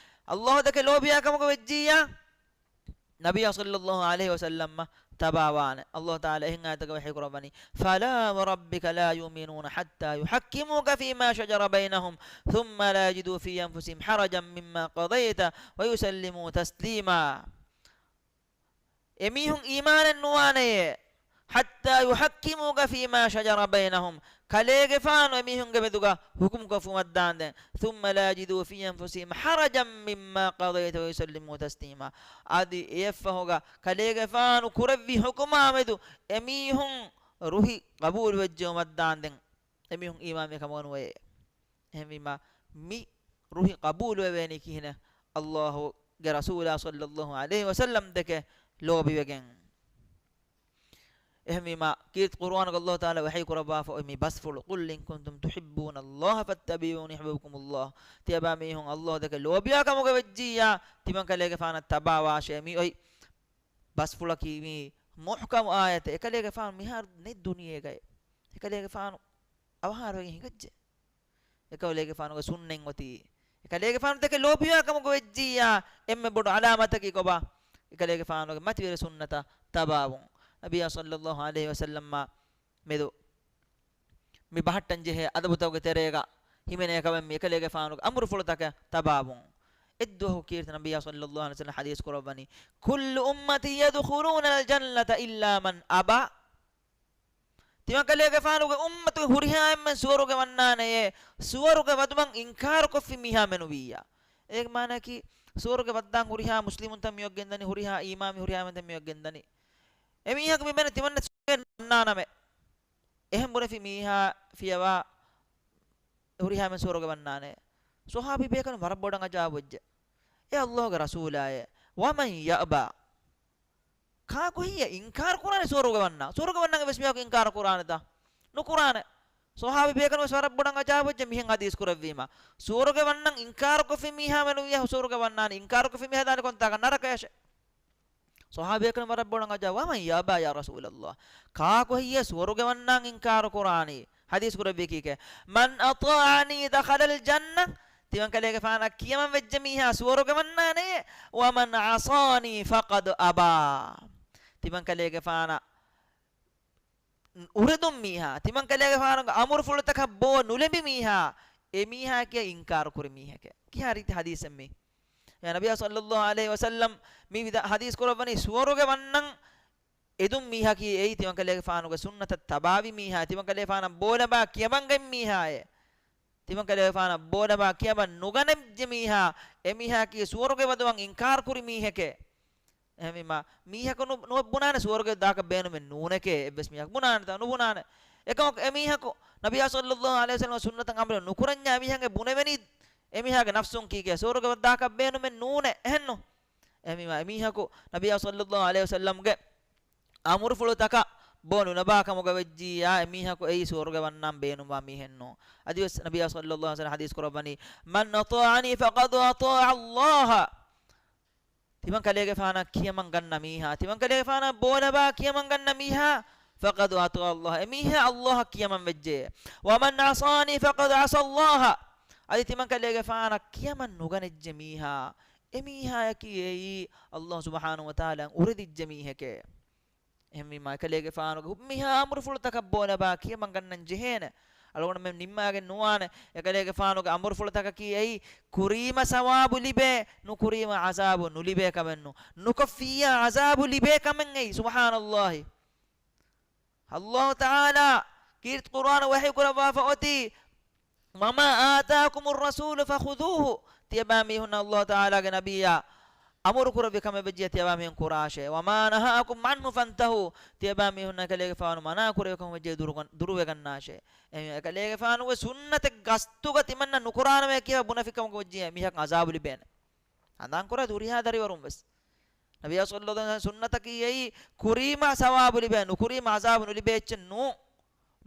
ﷲ ދެކެ ލޯބިވާ ކަމުގަ ވެއްޖިއްޔާ، ނަބިއްޔާ ޞައްލައްލާހު ޢަލައިހި ވަސައްލަމަށް ތަބާވާނެ. ﷲ ތަޢާލާ އެހެން އާޔަތަކަށް ވަޙީ ކުރައްވަނީ، "فلا وربك لا يؤمنون حتى يحكموك فيما شجر بينهم ثم لا يجدوا في أنفسهم حرجا مما قضيت ويسلموا تسليما." އެމީހުން އީމާނެއް ނުވާނެޔޭ، حتى يحكموك فيما شجر بينهم، ކަލޭގެފާނު އެމީހުންގެ މެދުގަ ހުކުމްކޮށްފުމަށްދާންދެން، ثم لا يجدوا في أنفسهم حرجا مما قضيت ويسلموا تسليما. އަދި އެއަށްފަހުގަ ކަލޭގެފާނު ކުރެއްވި ހުކުމާމެދު އެމީހުން ރުހި ޤަބޫލުވެއްޖެއުމަށްދާންދެން، އެމީހުން އީމާންވި ކަމުގަ ނުވެޔޭ. އެހެންވީމާ، މި ރުހި ޤަބޫލުވެވޭނީ ކިހިނެއް؟ ﷲ ގެ ރަސޫލާ ޞައްލަﷲ ޢަލައިހި ވަސައްލަމް ދެކެ ލޯބިވެގެން. އެހެންވީމާ، ކީރިތި ޤުރުއާނުގަ ﷲ ތަޢާލާ ވަޙީ ކުރައްވާފަ އޮތް މި ބަސްފުޅު، قل إن كنتم تحبون الله فاتبعوني يحببكم الله. ތިޔަބާ މީހުން ﷲ ދެކެ ލޯބިވާ ކަމުގަ ވެއްޖިއްޔާ، ތިމަން ކަލޭގެފާނަށް ތަބާވާށޭ. މި އޮތް ބަސްފުޅަކީ މީ މުޙްކަމު އާޔަތެއް. އެކަލޭގެފާނު މިހާރު ނެތް ދުނިޔޭގައި. އެކަލޭގެފާނު އަވަހާރަވެގެން ހިނގައްޖެ. އެކަލޭގެފާނުގެ ސުންނަތް އޮތީ، އެކަލޭގެފާނު ދެކެ ލޯބިވާ ކަމުގަ ވެއްޖިއްޔާ، އެންމެ ބޮޑު ޢަލާމަތަކީ ކޮބާ؟ އެކަލޭގެފާނުގެ މަތިވެރި ސުންނަތަށް ތަބާވުން. ނަބިއްޔާ ޞައްލަﷲ ޢަލައިހި ވަސައްލަމާ މެދު މި ބަހައްޓަން ޖެހޭ އަދަބުތަކުގެ ތެރޭގަ ހިމެނޭ ކަމެއް މި އެކަލޭގެފާނުގެ އަމުރުފުޅުތަކަށް ތަބާވުން. އެއްދުވަހު ކީރިތި ނަބިއްޔާ ޞައްލަﷲ ޢަލައިހި ވަސައްލަމަ ޙަދީޘް ކުރައްވަނީ، كل أمتي يدخلون الجنة إلا من أبى. ތިމަން ކަލޭގެފާނުގެ އުއްމަތުގެ ހުރިހާ އެންމެން ސުވަރުގެ ވަންނާނެޔޭ، ސުވަރުގެ ވަދުމަށް އިންކާރުކޮށްފި މީހާ މެނުވިއްޔާ. އޭގެ މާނައަކީ، ސުވަރުގެ ވައްދާން ހުރިހާ މުސްލިމުންތައް މިއޮށް ގެންދަނީ، ހުރިހާ އީމާންވި ހުރިހާ އެންމެންތައް މިއޮށް ގެންދަނީ. އެމީހަކު މި ބޭން ތިމަންނަ ސުވަރުގެ ވަންނާނަމޭ. އެހެން ބުނެފި މީހާ ފިޔަވާ ހުރިހާ އެންމެން ސުވަރުގެ ވަންނާނެ. ޞަޙާބީ ބޭކަލުން ވަރަށް ބޮޑަށް އަޖައިބުވެއްޖެ. އޭ ﷲގެ ރަސޫލާއޭ، ومن يأبى؟ ކާކު ހެއްޔޭ އިންކާރު ކުރާނީ ސުވަރުގެ ވަންނަން؟ ސުވަރުގެ ވަންނަން އެއްވެސް މީހަކު އިންކާރު ކުރާނެތަ؟ ނުކުރާނެ. ޞަޙާބީ ބޭކަލުން ވެސް ވަރަށް ބޮޑަށް އަޖައިބުވެއްޖެ މިހެން ޙަދީޘް ކުރެއްވީމަ. ސުވަރުގެ ވަންނަން އިންކާރުކޮށްފި މީހާ މެނުވިއްޔާ ސުވަރުގެ ވަންނާނީ، އިންކާރުކޮށްފި މީހާ ދާނީ ކޮންތާކަށް؟ ނަރަކަޔަށޭ. ޞަޙާބީ ބޭކަލުން ވަރަށް ބޮޑަށް އަޖައިބު، ومن يأبى يا رسول الله؟ ކާކު ހެއްޔޭ ސުވަރުގެ ވަންނަން އިންކާރު ކުރާނީ؟ ޙަދީޘް ކުރެއްވީ ކީކޭ؟ من أطاعني دخل الجنة. ތިމަން ކަލޭގެފާނަށް ކިޔަމަން ވެއްޖެ މީހާ ސުވަރުގެ ވަންނާނެ. ومن عصاني فقد أبى. ތިމަން ކަލޭގެފާނަށް އުރެދުން މީހާ، ތިމަން ކަލޭގެފާނުގެ އަމުރުފުޅުތަކަށް ބޯ ނުލެނބި މީހާ، އެ މީހާ ކިޔަ އިންކާރު ކުރި މީހެކޭ. ކިހާ ރީތި ޙަދީޘެއް މީ؟ އެ ނަބިއްޔާ ޞައްލަﷲ ޢަލައިހި ވަސައްލަމް މި ވިދާ-، ޙަދީޘް ކުރައްވަނީ ސުވަރުގެ ވަންނަން އެދުން މީހަކީ އެއީ ތިމަން ކަލޭގެފާނުގެ ސުންނަތަށް ތަބާވި މީހާ، ތިމަން ކަލޭގެފާނަށް ބޯ ނަބާ ކިޔަމަންގަތް މީހާއޭ. ތިމަން ކަލޭގެފާނަށް ބޯ ނަބާ ކިޔަމަން ނުގަނެއްޖެ މީހާ، އެ މީހާއަކީ ސުވަރުގެ ވަދުމަށް އިންކާރު ކުރި މީހެކޭ. އެހެންވީމާ، މީހަކު ނު-، ނުބުނާނެ ސުވަރުގެ ދާކަށް ބޭނުމެއް ނޫނެކޭ، އެއްވެސް މީހަކު ބުނާނެތާ؟ ނުބުނާނެ. އެކަމަކު އެ މީހަކު ނަބިއްޔާ ޞައްލަﷲ ޢަލައިހި ވަސައްލަމަ ސުންނަތަށް ޢަމަލު ނުކުރަންޏާ މީހަކަށް ބުނެވެނީ، އެ މީހާގެ ނަފްސުން ކީކޭ ސުވަރުގެ ދާކަށް ބޭނުމެއް ނޫނޭ. އެހެންނު؟ އެހެންވީމާ، އެ މީހަކު ނަބިއްޔާ ޞައްލަﷲ ޢަލައިހި ވަސައްލަމްގެ އަމުރުފުޅުތަކަށް ބޯ ނުނަބާ ކަމުގަ ވެއްޖިއްޔާ، އެ މީހަކު އެއީ ސުވަރުގެ ވަންނަން ބޭނުންވާ މީހެއްނޫ. އަދިވެސް ނަބިއްޔާ ޞައްލަﷲ ޢަލައިހި ވަސައްލަމަ ޙަދީޘް ކުރައްވަނީ، من أطاعني فقد أطاع الله. ތިމަން ކަލޭގެފާނަށް ކިޔަމަން ގަންނަ މީހާ، ތިމަން ކަލޭގެފާނަށް ބޯ ނަބާ ކިޔަމަން ގަންނަ މީހާ، فقد أطاع الله، އެ މީހާ ﷲއަށް ކިޔަމަން ވެއްޖެ. ومن عصاني فقد عصى الله. އަދި ތިމަން ކަލޭގެފާނަށް ކިޔަމަން ނުގަނެއްޖެ މީހާ، އެ މީހާއަކީ އެއީ ﷲ ސުބްޙާނަހޫ ވަތަޢާލާއަށް އުރެދިއްޖެ މީހެކޭ. އެހެންވީމާ، އެކަލޭގެފާނުގެ ހުއްމިހާ އަމުރުފުޅުތަކަށް ބޯ ނަބާ ކިޔަމަން ގަންނަން ޖެހޭނެ. އަޅުގަނޑުމެން ނިންމާގެން ނުވާނެ، އެކަލޭގެފާނުގެ އަމުރުފުޅުތަކަކީ އެއީ ކުރީމަ ސަވާބު ލިބޭ، ނުކުރީމަ ޢަޒާބު ނުލިބޭ ކަމެއްނު، ނުކޮށްފިއްޔާ ޢަޒާބު ލިބޭ ކަމެއް އެއީ. ސުބްޙާނަﷲ. ﷲ ތަޢާލާ ކީރިތި ޤުރުއާނު ވަޙީ ކުރައްވާފަ އޮތީ، وما آتاكم الرسول فخذوه. ތިޔަބާ މީހުންނަށް ﷲ ތަޢާލާގެ ނަބިއްޔާ އަމުރު ކުރެއްވި ކަމެއް ވެއްޖިއްޔާ ތިޔަބާ މީހުން ކުރާށޭ. وما نهاكم عنه فانتهوا. ތިޔަބާ މީހުންނަށް އެކަލޭގެފާނު މަނާ ކުރެއްވި ކަމެއް ވެއްޖިއްޔާ ދުރު-، ދުރުވެގަންނާށޭ. އެ-، އެކަލޭގެފާނުގެ ސުންނަތެއް ގަސްތުގަ ތިމަންނަ ނުކުރާނަމޭ ކިޔާ ބުނެފި ކަމަކު ވެއްޖިއްޔާ މީހަކަށް ޢަޒާބު ލިބޭނެ. ހަނދާން ކުރާ ހުރިހާ ދަރިވަރުން ވެސް. ނަބިއްޔާ ޞައްލަﷲ ޢަލައިހި ވަސައްލަމަ ސުންނަތަކީ އެއީ ކުރީމަ ސަވާބު ލިބޭ، ނުކުރީމަ ޢަޒާބު ނުލިބޭ އެއްޗެއް ނޫ.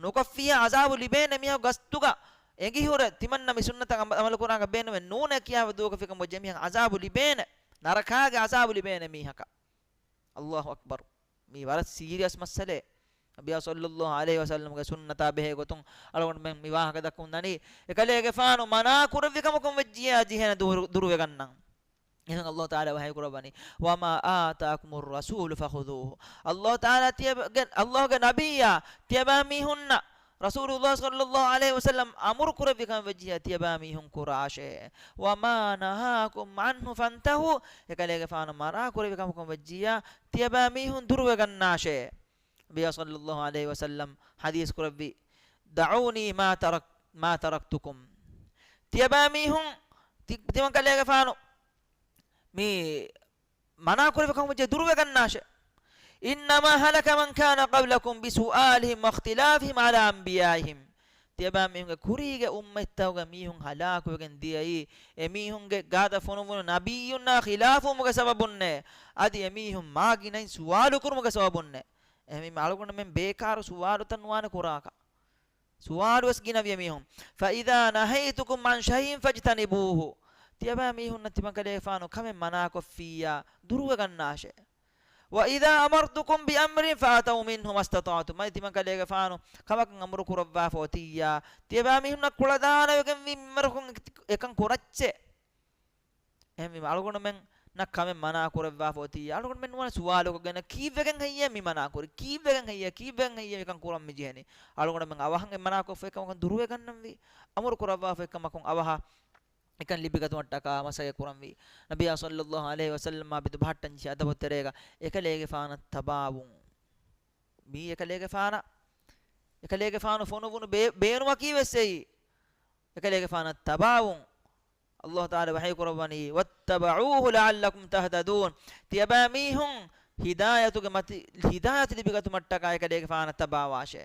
ނުކޮށްފިއްޔާ ޢަޒާބު ލިބޭނެ މީހަކު ގަސްތުގަ އެނގިހުރެ ތިމަންނަ މި ސުންނަތަށް ޢަމަ-، ޢަމަލު ކުރާކަށް ބޭނުމެއް ނޫނޭ ކިޔާފަ ދޫކޮށްފިކަމަށް ޖެހޭ މީހަކަށް ޢަޒާބު ލިބޭނެ. ނަރަކާގެ ޢަޒާބު ލިބޭނެ މީހަކަށް. ﷲ އަކްބަރު. މީ ވަރަށް ސީރިއަސް މައްސަލައެއް. ނަބިއްޔާ ޞައްލަﷲ ޢަލައިހި ވަސައްލަމަގެ ސުންނަތާ ބެހޭ ގޮތުން އަޅުގަނޑުމެން މި ވާހަކަ ދައްކަމުން ދަނީ، އެކަލޭގެފާނު މަނާ ކުރެއްވި ކަމަކުން ވެއްޖިއްޔާ ޖެހޭނެ ދުރު-، ދުރުވެގަންނަން. އެހެން ﷲ ތަޢާލާ ވަޙީ ކުރައްވަނީ، وما آتاكم الرسول فخذوه. ﷲ ތަޢާލާ ތިޔަބަ-، ގެ-، ﷲގެ ނަބިއްޔާ ތިޔަބާ މީހުންނަށް ރަސޫލުﷲ ޞައްލަﷲ ޢަލައިހި ވަސައްލަމް އަމުރު ކުރެއްވި ކަމެއް ވެއްޖިއްޔާ ތިޔަބާ މީހުން ކުރާށޭ. وما نهاكم عنه فانتهوا. އެކަލޭގެފާނު މަނާ ކުރެއްވި ކަމަކުން ވެއްޖިއްޔާ ތިޔަބާ މީހުން ދުރުވެގަންނާށޭ. ނަބިއްޔާ ޞައްލައްލާހު ޢަލައިހި ވަސައްލަމް ޙަދީޘް ކުރެއްވި، "دعوني ما ترك، ما تركتكم." ތިޔަބައިމީހުން، ތި-، ތިމަން ކަލޭގެފާނު މި މަނާކުރެއްވި ކަމުގެ ދުރުވެގަންނާށޭ. "إنما هلك من كان قبلكم بسؤالهم واختلافهم على أنبيائهم." ތިޔަބައިމީހުންގެ ކުރީގެ އުއްމަތްތަކުގެ މީހުން ހަލާކުވެގެން ދިޔައީ، އެމީހުންގެ ގާތަށް ފޮނުވުނު ނަބިއްޔުންނާ ޚިލާފުވުމުގެ ސަބަބުންނޭ. އަދި އެމީހުން މާގިނައިން ސުވާލު ކުރުމުގެ ސަބަބުންނޭ. އެހެންވީމަ އަޅުގަނޑުމެން ބޭކާރު ސުވާލުތައް ނުވާނެ ކުރާކަށް. ސުވާލުވެސް ގިނަވި އެމީހުން. "فإذا نهيتكم عن شيء فاجتنبوه." ތިޔަބައިމީހުންނަށް ތިމަން ކަލޭގެފާނު ކަމެއް މަނާކޮށްފިއްޔާ، ދުރުވެގަންނާށޭ. "وإذا أمرتكم بأمر فأتوا منه ما استطعتم." އަދި ތިމަން ކަލޭގެފާނު ކަމަކަށް އަމުރު ކުރައްވާފަ އޮތިއްޔާ، ތިޔަބައިމީހުންނަށް ކުޅަދާނަވެގެންވީ މިންވަރަކުން އެކަން ކުރައްޗޭ. އެހެންވީމަ އަޅުގަނޑުމެންނަށް ކަމެއް މަނާ ކުރައްވާފަ އޮތިއްޔާ، އަޅުގަނޑުމެން ނުވަނަ ސުވާލުކޮށްގެން، "ކީއްވެގެން ހެއްޔޭ މި މަނާ ކުރީ؟ ކީއްވެގެން ހެއްޔޭ؟ ކީއްވެގެން ހެއްޔޭ މިކަން ކުރަން މި ޖެހެނީ؟" އަޅުގަނޑުމެން އަވަހަށް އެ މަނާކޮށްފައި ކަމަކުން ދުރުވެގަންނަންވީ. އަމުރު ކުރައްވާފައި ކަމަކުން އަވަހަށް އެކަން ލިބިގަތުމަށްޓަކާ މަސައްކަތް ކުރަންވީ. ނަބިއްޔާ ޞައްލައްލާހު ޢަލައިހި ވަސައްލަމާ ބިދު ބަހައްޓަން ޖެހޭ އަދަބު ތެރޭގަ އެކަލޭގެފާނަށް ތަބާވުން. މީ އެކަލޭގެފާނަށް، އެކަލޭގެފާނު ފޮނުވުނު ބޭ-، ބޭނުމަކީ ވެސް އެއީ. އެކަލޭގެފާނަށް ތަބާވުން. އައްލާހު ތަޢާލާ ވަޙީ ކުރައްވަނީ، "وَاتَّبَعُوهُ لَعَلَّكُمْ تَهْتَدُونَ." ތިޔަބައިމީހުން ހިދާޔަތުގެ މަތި-، ހިދާޔަތު ލިބިގަތުމަށްޓަކާ އެކަލޭގެފާނަށް ތަބާވާށޭ.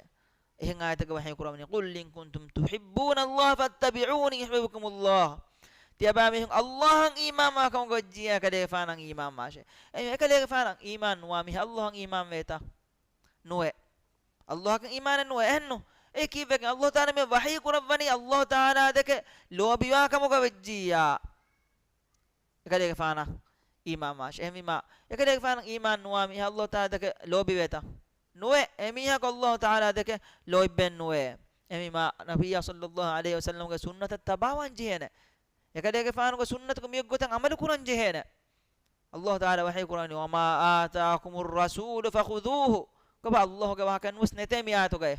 އެހެން އާޔަތެއްގަ ވަޙީ ކުރައްވަނީ، "قُلْ إِن كُنتُمْ تُحِبُّونَ اللَّهَ فَاتَّبِعُونِي يُحْبِبْكُمُ اللَّهُ." ތިޔަބައިމީހުން އައްލާހަށް އީމާންވާ ކަމުގަ ވެއްޖިއްޔާ އެކަލޭގެފާނަށް އީމާންވާށޭ. އެ އެކަލޭގެފާނަށް އީމާން ނުވާ މީހާ އައްލާހަށް އީމާން ވޭތަ؟ ނުވޭ. އައްލާހަކަށް އީމާނެއް ނުވޭ. އެހެންނު. އެ ކީއްވެގެން؟ އައްލާހު ތަޢާލާ މި ވަޙީ ކުރައްވަނީ އައްލާހު ތަޢާލާ ދެކެ ލޯބިވާ ކަމުގަ ވެއްޖިއްޔާ އެކަލޭގެފާނަށް އީމާންވާށޭ. އެހެންވީމާ، އެކަލޭގެފާނަށް އީމާން ނުވާ މީހާ އައްލާހު ތަޢާލާ ދެކެ ލޯބިވޭތަ؟ ނުވޭ. އެމީހަކު އައްލާހު ތަޢާލާ ދެކެ ލޯތްބެއް ނުވޭ. އެހެންވީމާ، ނަބިއްޔާ ޞައްލައްލާހު ޢަލައިހި ވަސައްލަމްގެ ސުންނަތަށް ތަބާވާން ޖެހޭނެ. އެކަލޭގެފާނުގެ ސުންނަތަކު މިއޮތް ގޮތަށް ޢަމަލު ކުރަން ޖެހޭނެ. އައްލާހު ތަޢާލާ ވަޙީ ކުރަނީ، "وَمَا آتَاكُمُ الرَّسُولُ فَخُذُوهُ." ކޮބާ އައްލާހުގެ ވާހަކައެއް ނުވެސް ނެތޭ މި އާޔަތުގައި.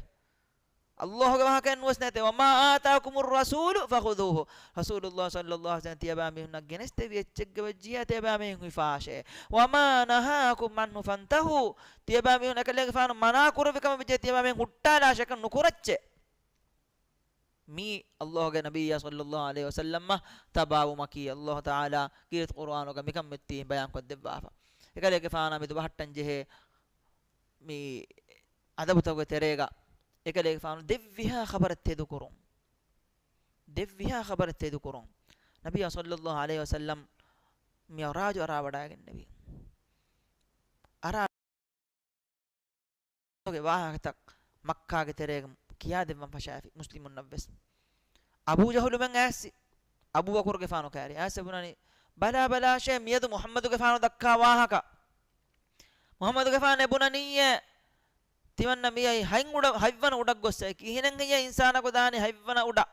އައްލާހުގެ ވާހަކައެއް ނުވެސް ނެތޭ. "وَمَا آتَاكُمُ الرَّسُولُ فَخُذُوهُ." ރަސޫލުއްލާހި ޞައްލައްލާހު ޢަލައިހި ވަސައްލަމް ތިޔަބައިމީހުންނަށް ގެނެސްދެއްވި އެއްޗެއްގެ ވެއްޖިއްޔާ ތިޔަބައިމީހުން ހިފާށޭ. "وَمَا نَهَاكُمْ عَنْهُ فَانْتَهُوا." ތިޔަބައިމީހުން އެކަލޭގެފާނު މަނާ ކުރެއްވި ކަމަށް ވެއްޖެ ތިޔަބައިމީހުން ހުއްޓާލާށޭ، އެކަން ނުކުރައްޗޭ. މީ އައްލާހުގެ ނަބިއްޔާ ޞައްލައްލާހު ޢަލައިހި ވަސައްލަމަށް ތަބާވުމަކީ. އައްލާހު ތަޢާލާ ކީރިތި ޤުރުއާނުގަ މިކަން މިއޮތީ ބަޔާން ކޮށްދެއްވާފަ. އެކަލޭގެފާނާ މެދު ބަހައްޓަން ޖެހޭ މި އަދަބުތަކުގެ ތެރޭގަ އެކަލޭގެފާނު ދެއްވިހާ ޚަބަރެއް ތެދުކުރުން. ދެއްވިހާ ޚަބަރެއް ތެދުކުރުން. ނަބިއްޔާ ޞައްލައްލާހު ޢަލައިހި ވަސައްލަމް މިޢުރާޖު އަރާވަޑައިގެންނެވި. އަރާ ގެ ވާހަކަތައް މައްކާގެ ތެރޭގަ ކިޔާދެއްވަން ފަށާފި މުސްލިމުންނަށްވެސް. އަބޫ ޖަހުލުމެން އައިސް، އަބޫބަކުރުގެފާނު ކައިރި އައިސް ބުނަނީ، "ބަލާ ބަލާށޭ، މިއަދު މުޙައްމަދުގެފާނު ދައްކާ ވާހަކަ." މުޙައްމަދުގެފާނު އެ ބުނަނީއޭ، ތިމަންނަ މިއައީ ހަތް އުޑަ-، ހަތްވަނަ އުޑަށް ގޮއްސައި. ކިހިނެއް ހެއްޔޭ އިންސާނަކު ދާނީ ހަތްވަނަ އުޑަށް؟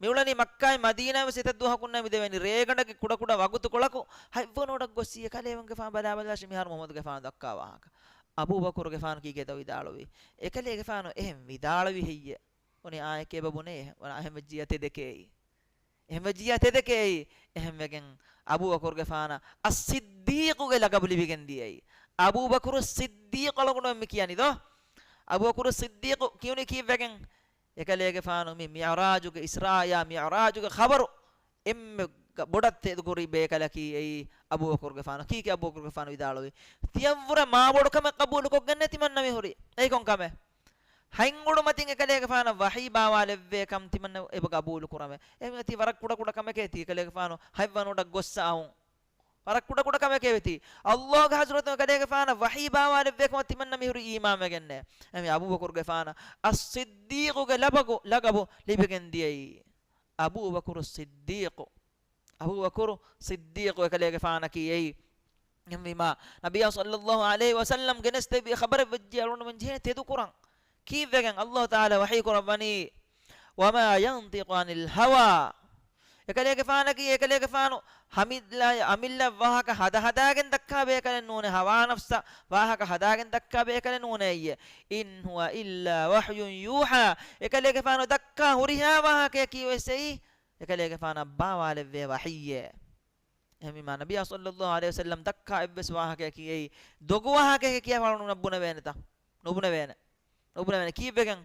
މިއުޅެނީ މައްކާއިން މަދީނާ ވެސް އެތައް ދުވަހަކުންނޭ މިދެވެނީ. ރޭގަނޑަކީ ކުޑަކުޑަ ވަގުތުކޮޅަކު ހަތްވަނަ އުޑަށް ގޮއްސި. އެކަލޭގެފާނު ބަލާ ބަލާށޭ މިހާރު މުޙައްމަދުގެފާނު ދައްކާ ވާހަކަ. އަބޫބަކުރުގެފާނު ކީކޭތޯ ވިދާޅުވީ؟ އެކަލޭގެފާނު އެހެން ވިދާޅުވީ ހެއްޔޭ؟ އޮނި އާއެކޭ ބަ ބުނޭ، އޮނަ އެހެން ވެއްޖިއްޔާ ތެދެކޭ. އެހެން ވެއްޖިއްޔާ ތެދެކޭ. އެހެންވެގެން އަބޫބަކުރުގެފާނަށް އައްޞިއްދީޤުގެ ލަޤަބު ލިބިގެން ދިޔައީ. އަބޫބަކުރު ޞިއްދީޤު އަޅުގަނޑުމެން މި ކިޔަނީ ދޯ؟ އަބޫބަކުރު ޞިއްދީޤު ކިޔުނީ ކީއްވެގެން؟ އެކަލޭގެފާނު މި މިޢުރާޖުގެ، އިސްރާއާ މިޢުރާޖުގެ ޚަބަރު އެންމެ ގަ-، ބޮޑަށް ތެދުކުރި ބޭކަލަކީ އެއީ އަބޫބަކުރުގެފާނު. ކީކޭ އަބޫބަކުރުގެފާނު ވިދާޅުވީ؟ ތިޔަށްވުރެ މާބޮޑު ކަމެއް ޤަބޫލުކޮށްގެންނޭ ތިމަންނަ މި ހުރީ. އެއީ ކޮން ކަމެއް؟ ހަތް އުޑު މަތިން އެކަލޭގެފާނަށް ވަޙީ ބާވާލެއްވޭ ކަން ތިމަންނަ އެބަ ޤަބޫލު ކުރަމޭ. އެހެންވީމަ ތީ ވަރަށް ކުޑަކުޑަ ކަމެކޭ ތީ އެކަލޭގެފާނު ހަތްވަނަ އުޑަށް ގޮއްސަ އައުން. ވަރަށް ކުޑަކުޑަ ކަމެކޭ ވެތީ. އައްލާހުގެ ޙަޟްރަތުން އެކަލޭގެފާނަށް ވަޙީ ބާވާލެއްވޭ ކަމަށް ތިމަންނަ މިހުރީ އީމާންވެގެންނޭ. އެހެންވީމަ އަބޫބަކުރުގެފާނަށް އައްޞިއްދީޤުގެ ލަޤަބު، ލަޤަބު ލިބިގެން ދިޔައީ. އަބޫބަކުރު ޞިއްދީޤު. އަބޫބަކުރު ޞިއްދީޤު އެކަލޭގެފާނަކީ އެއީ. އެހެންވީމަ، ނަބިއްޔާ ޞައްލައްލާހު ޢަލައިހި ވަސައްލަމް ގެނެސްދެއްވި ޚަބަރެއް ވެއްޖެ އަޅުގަނޑުމެން ޖެހޭ ތެދުކުރަން. ކީއްވެގެން؟ އައްލާހު ތަޢާލާ ވަޙީ ކުރައްވަނީ، "وَمَا يَنطِقُ عَنِ الْهَوَىٰ." އެކަލޭގެފާނަކީ، އެކަލޭގެފާނު ހަމިއްލަ-، އަމިއްލަ ވާހަކަ ހަދަ ހަދާގެން ދައްކާ ބޭކަލެއް ނޫނޭ، ހަވާ ނަފްސަށް ވާހަކަ ހަދާގެން ދައްކާ ބޭކަލެއް ނޫނޭ އެއްޔެ. "إِنْ هُوَ إِلَّا وَحْيٌ يُوحَىٰ." އެކަލޭގެފާނު ދައްކާ ހުރިހާ ވާހަކަޔަކީ ވެސް އެއީ އެކަލޭގެފާނަށް ބާވާލެއްވޭ ވަޙީއެއް. އެހެންވީމާ، ނަބިއްޔާ ޞައްލައްލާހު ޢަލައިހި ވަސައްލަމް ދައްކާ އެއްވެސް ވާހަކަޔަކީ އެއީ ދޮގު ވާހަކަޔަކީ ކިޔާފަ އަޅުގަނޑުމެންނަށް ބުނެވޭނެތަ؟ ނުބުނެވޭނެ. ނުބުނެވޭނެ. ކީއްވެގެން؟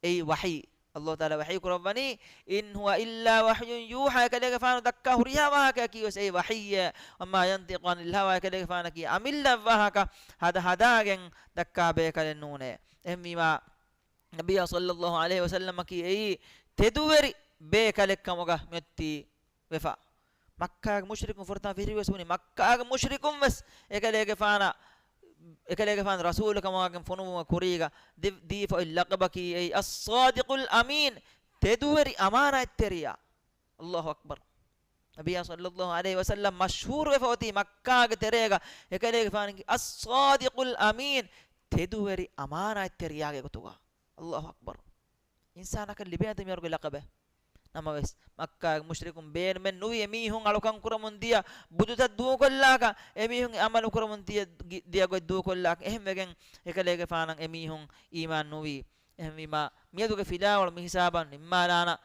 އެއީ ވަޙީ. ﷲ ތާލާ ވަޙީ ކުރައްވަނީ، "إِنْ هُوَ إِلَّا وَحْيٌ يُوحَىٰ." އެކަލޭގެފާނު ދައްކާ ހުރިހާ ވާހަކައަކީ ވެސް އެއީ ވަޙީއޭ. "وَمَا يَنْطِقُ عَنِ الْهَوَىٰ." އެކަލޭގެފާނަކީ އަމިއްލަ ވާހަކަ ހަދަ ހަދާގެން ދައްކާ ބޭކަލެއް ނޫނޭ. އެހެންވީމާ، ނަބިއްޔާ ޞައްލައްލާހު ޢަލައިހި ވަސައްލަމަކީ އެއީ ތެދުވެރި ބޭކަލެއްކަމުގަ މިއޮތީ ވެފަ. މައްކާގެ މުޝްރިކުން ފުރަތަމަ ފިރިވެސް ވުނީ، މައްކާގެ މުޝްރިކުން ވެސް އެކަލޭގެފާނަށް، އެކަލޭގެފާނު ރަސޫލުކަމުގެ ފޮނުވުމަށް ކުރީގަ ދި-، ދީފަ އޮތް ލަޤަބަކީ އެއީ އައްޞާދިޤުލް އަމީން، ތެދުވެރި އަމާނާތްތެރިޔާ. ﷲ އަކްބަރު. ނަބިއްޔާ ޞައްލައްލާހު ޢަލައިހި ވަސައްލަމް މަޝްހޫރުވެފަ އޮތީ މައްކާގެ ތެރޭގަ އެކަލޭގެފާނުގެ އައްޞާދިޤުލް އަމީން، ތެދުވެރި އަމާނާތްތެރިޔާގެ ގޮތުގަ. ﷲ އަކްބަރު. އިންސާނަކަށް ލިބޭނެތަ މިވަރުގެ ލަޤަބެއް؟ ނަމަވެސް، މައްކާގެ މުޝްރިކުން ބޭނުމެއް ނުވި އެމީހުން އަޅުކަން ކުރަމުން ދިޔަ ބުދުތައް ދޫކޮށްލާކަށް، އެމީހުން އެ ޢަމަލު ކުރަމުން ދިޔަ، ގި-، ދިޔަ ގޮތް ދޫކޮށްލާކަށް. އެހެންވެގެން، އެކަލޭގެފާނަށް އެމީހުން އީމާން ނުވީ. އެހެންވީމާ، މިއަދުގެ ފިލާވަޅު މި ހިސާބަށް ނިންމާލާނަން.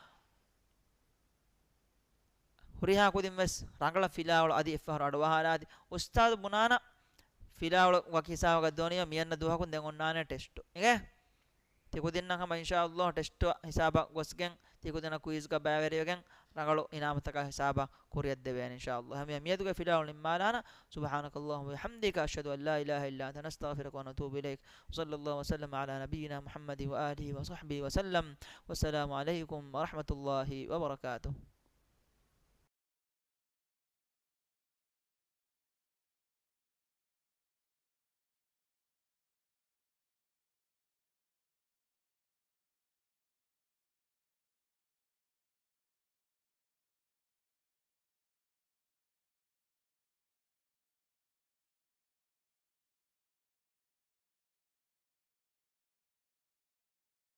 ހުރިހާ ކުދިން ވެސް ރަނގަޅަށް ފިލާވަޅު އަދި އެއްފަހަރު އަޑުއަހާލާތި. އުސްތާޛު ބުނާނަ ފިލާވަޅު ވަކި ހިސާބަކަށް ދޯނިޔަ މިއަންނަ ދުވަހަކުން ދެން އޮންނާނެ ޓެސްޓު. އިނގޭ؟ ތިކުދިންނަށް ހަމަ އިންޝާﷲ ޓެސްޓު ހިސާބަށް ގޮސްގެން ތިކުދިންނަށް ކުއިޒްގަ ބައިވެރިވެގެން ރަނގަޅު އިނާމުތަކާ ހިސާބަށް ކުރިއަށް ދެވޭނެ އިންޝާﷲ. ހަމަ މިއަދުގެ ފިލާވަޅު ނިންމާލާނަ. سبحانك اللهم وبحمدك، أشهد أن لا إله إلا أنت، نستغفرك ونتوب إليك. وصلى الله وسلم على نبينا محمد وآله وصحبه وسلم. والسلام عليكم ورحمة الله وبركاته.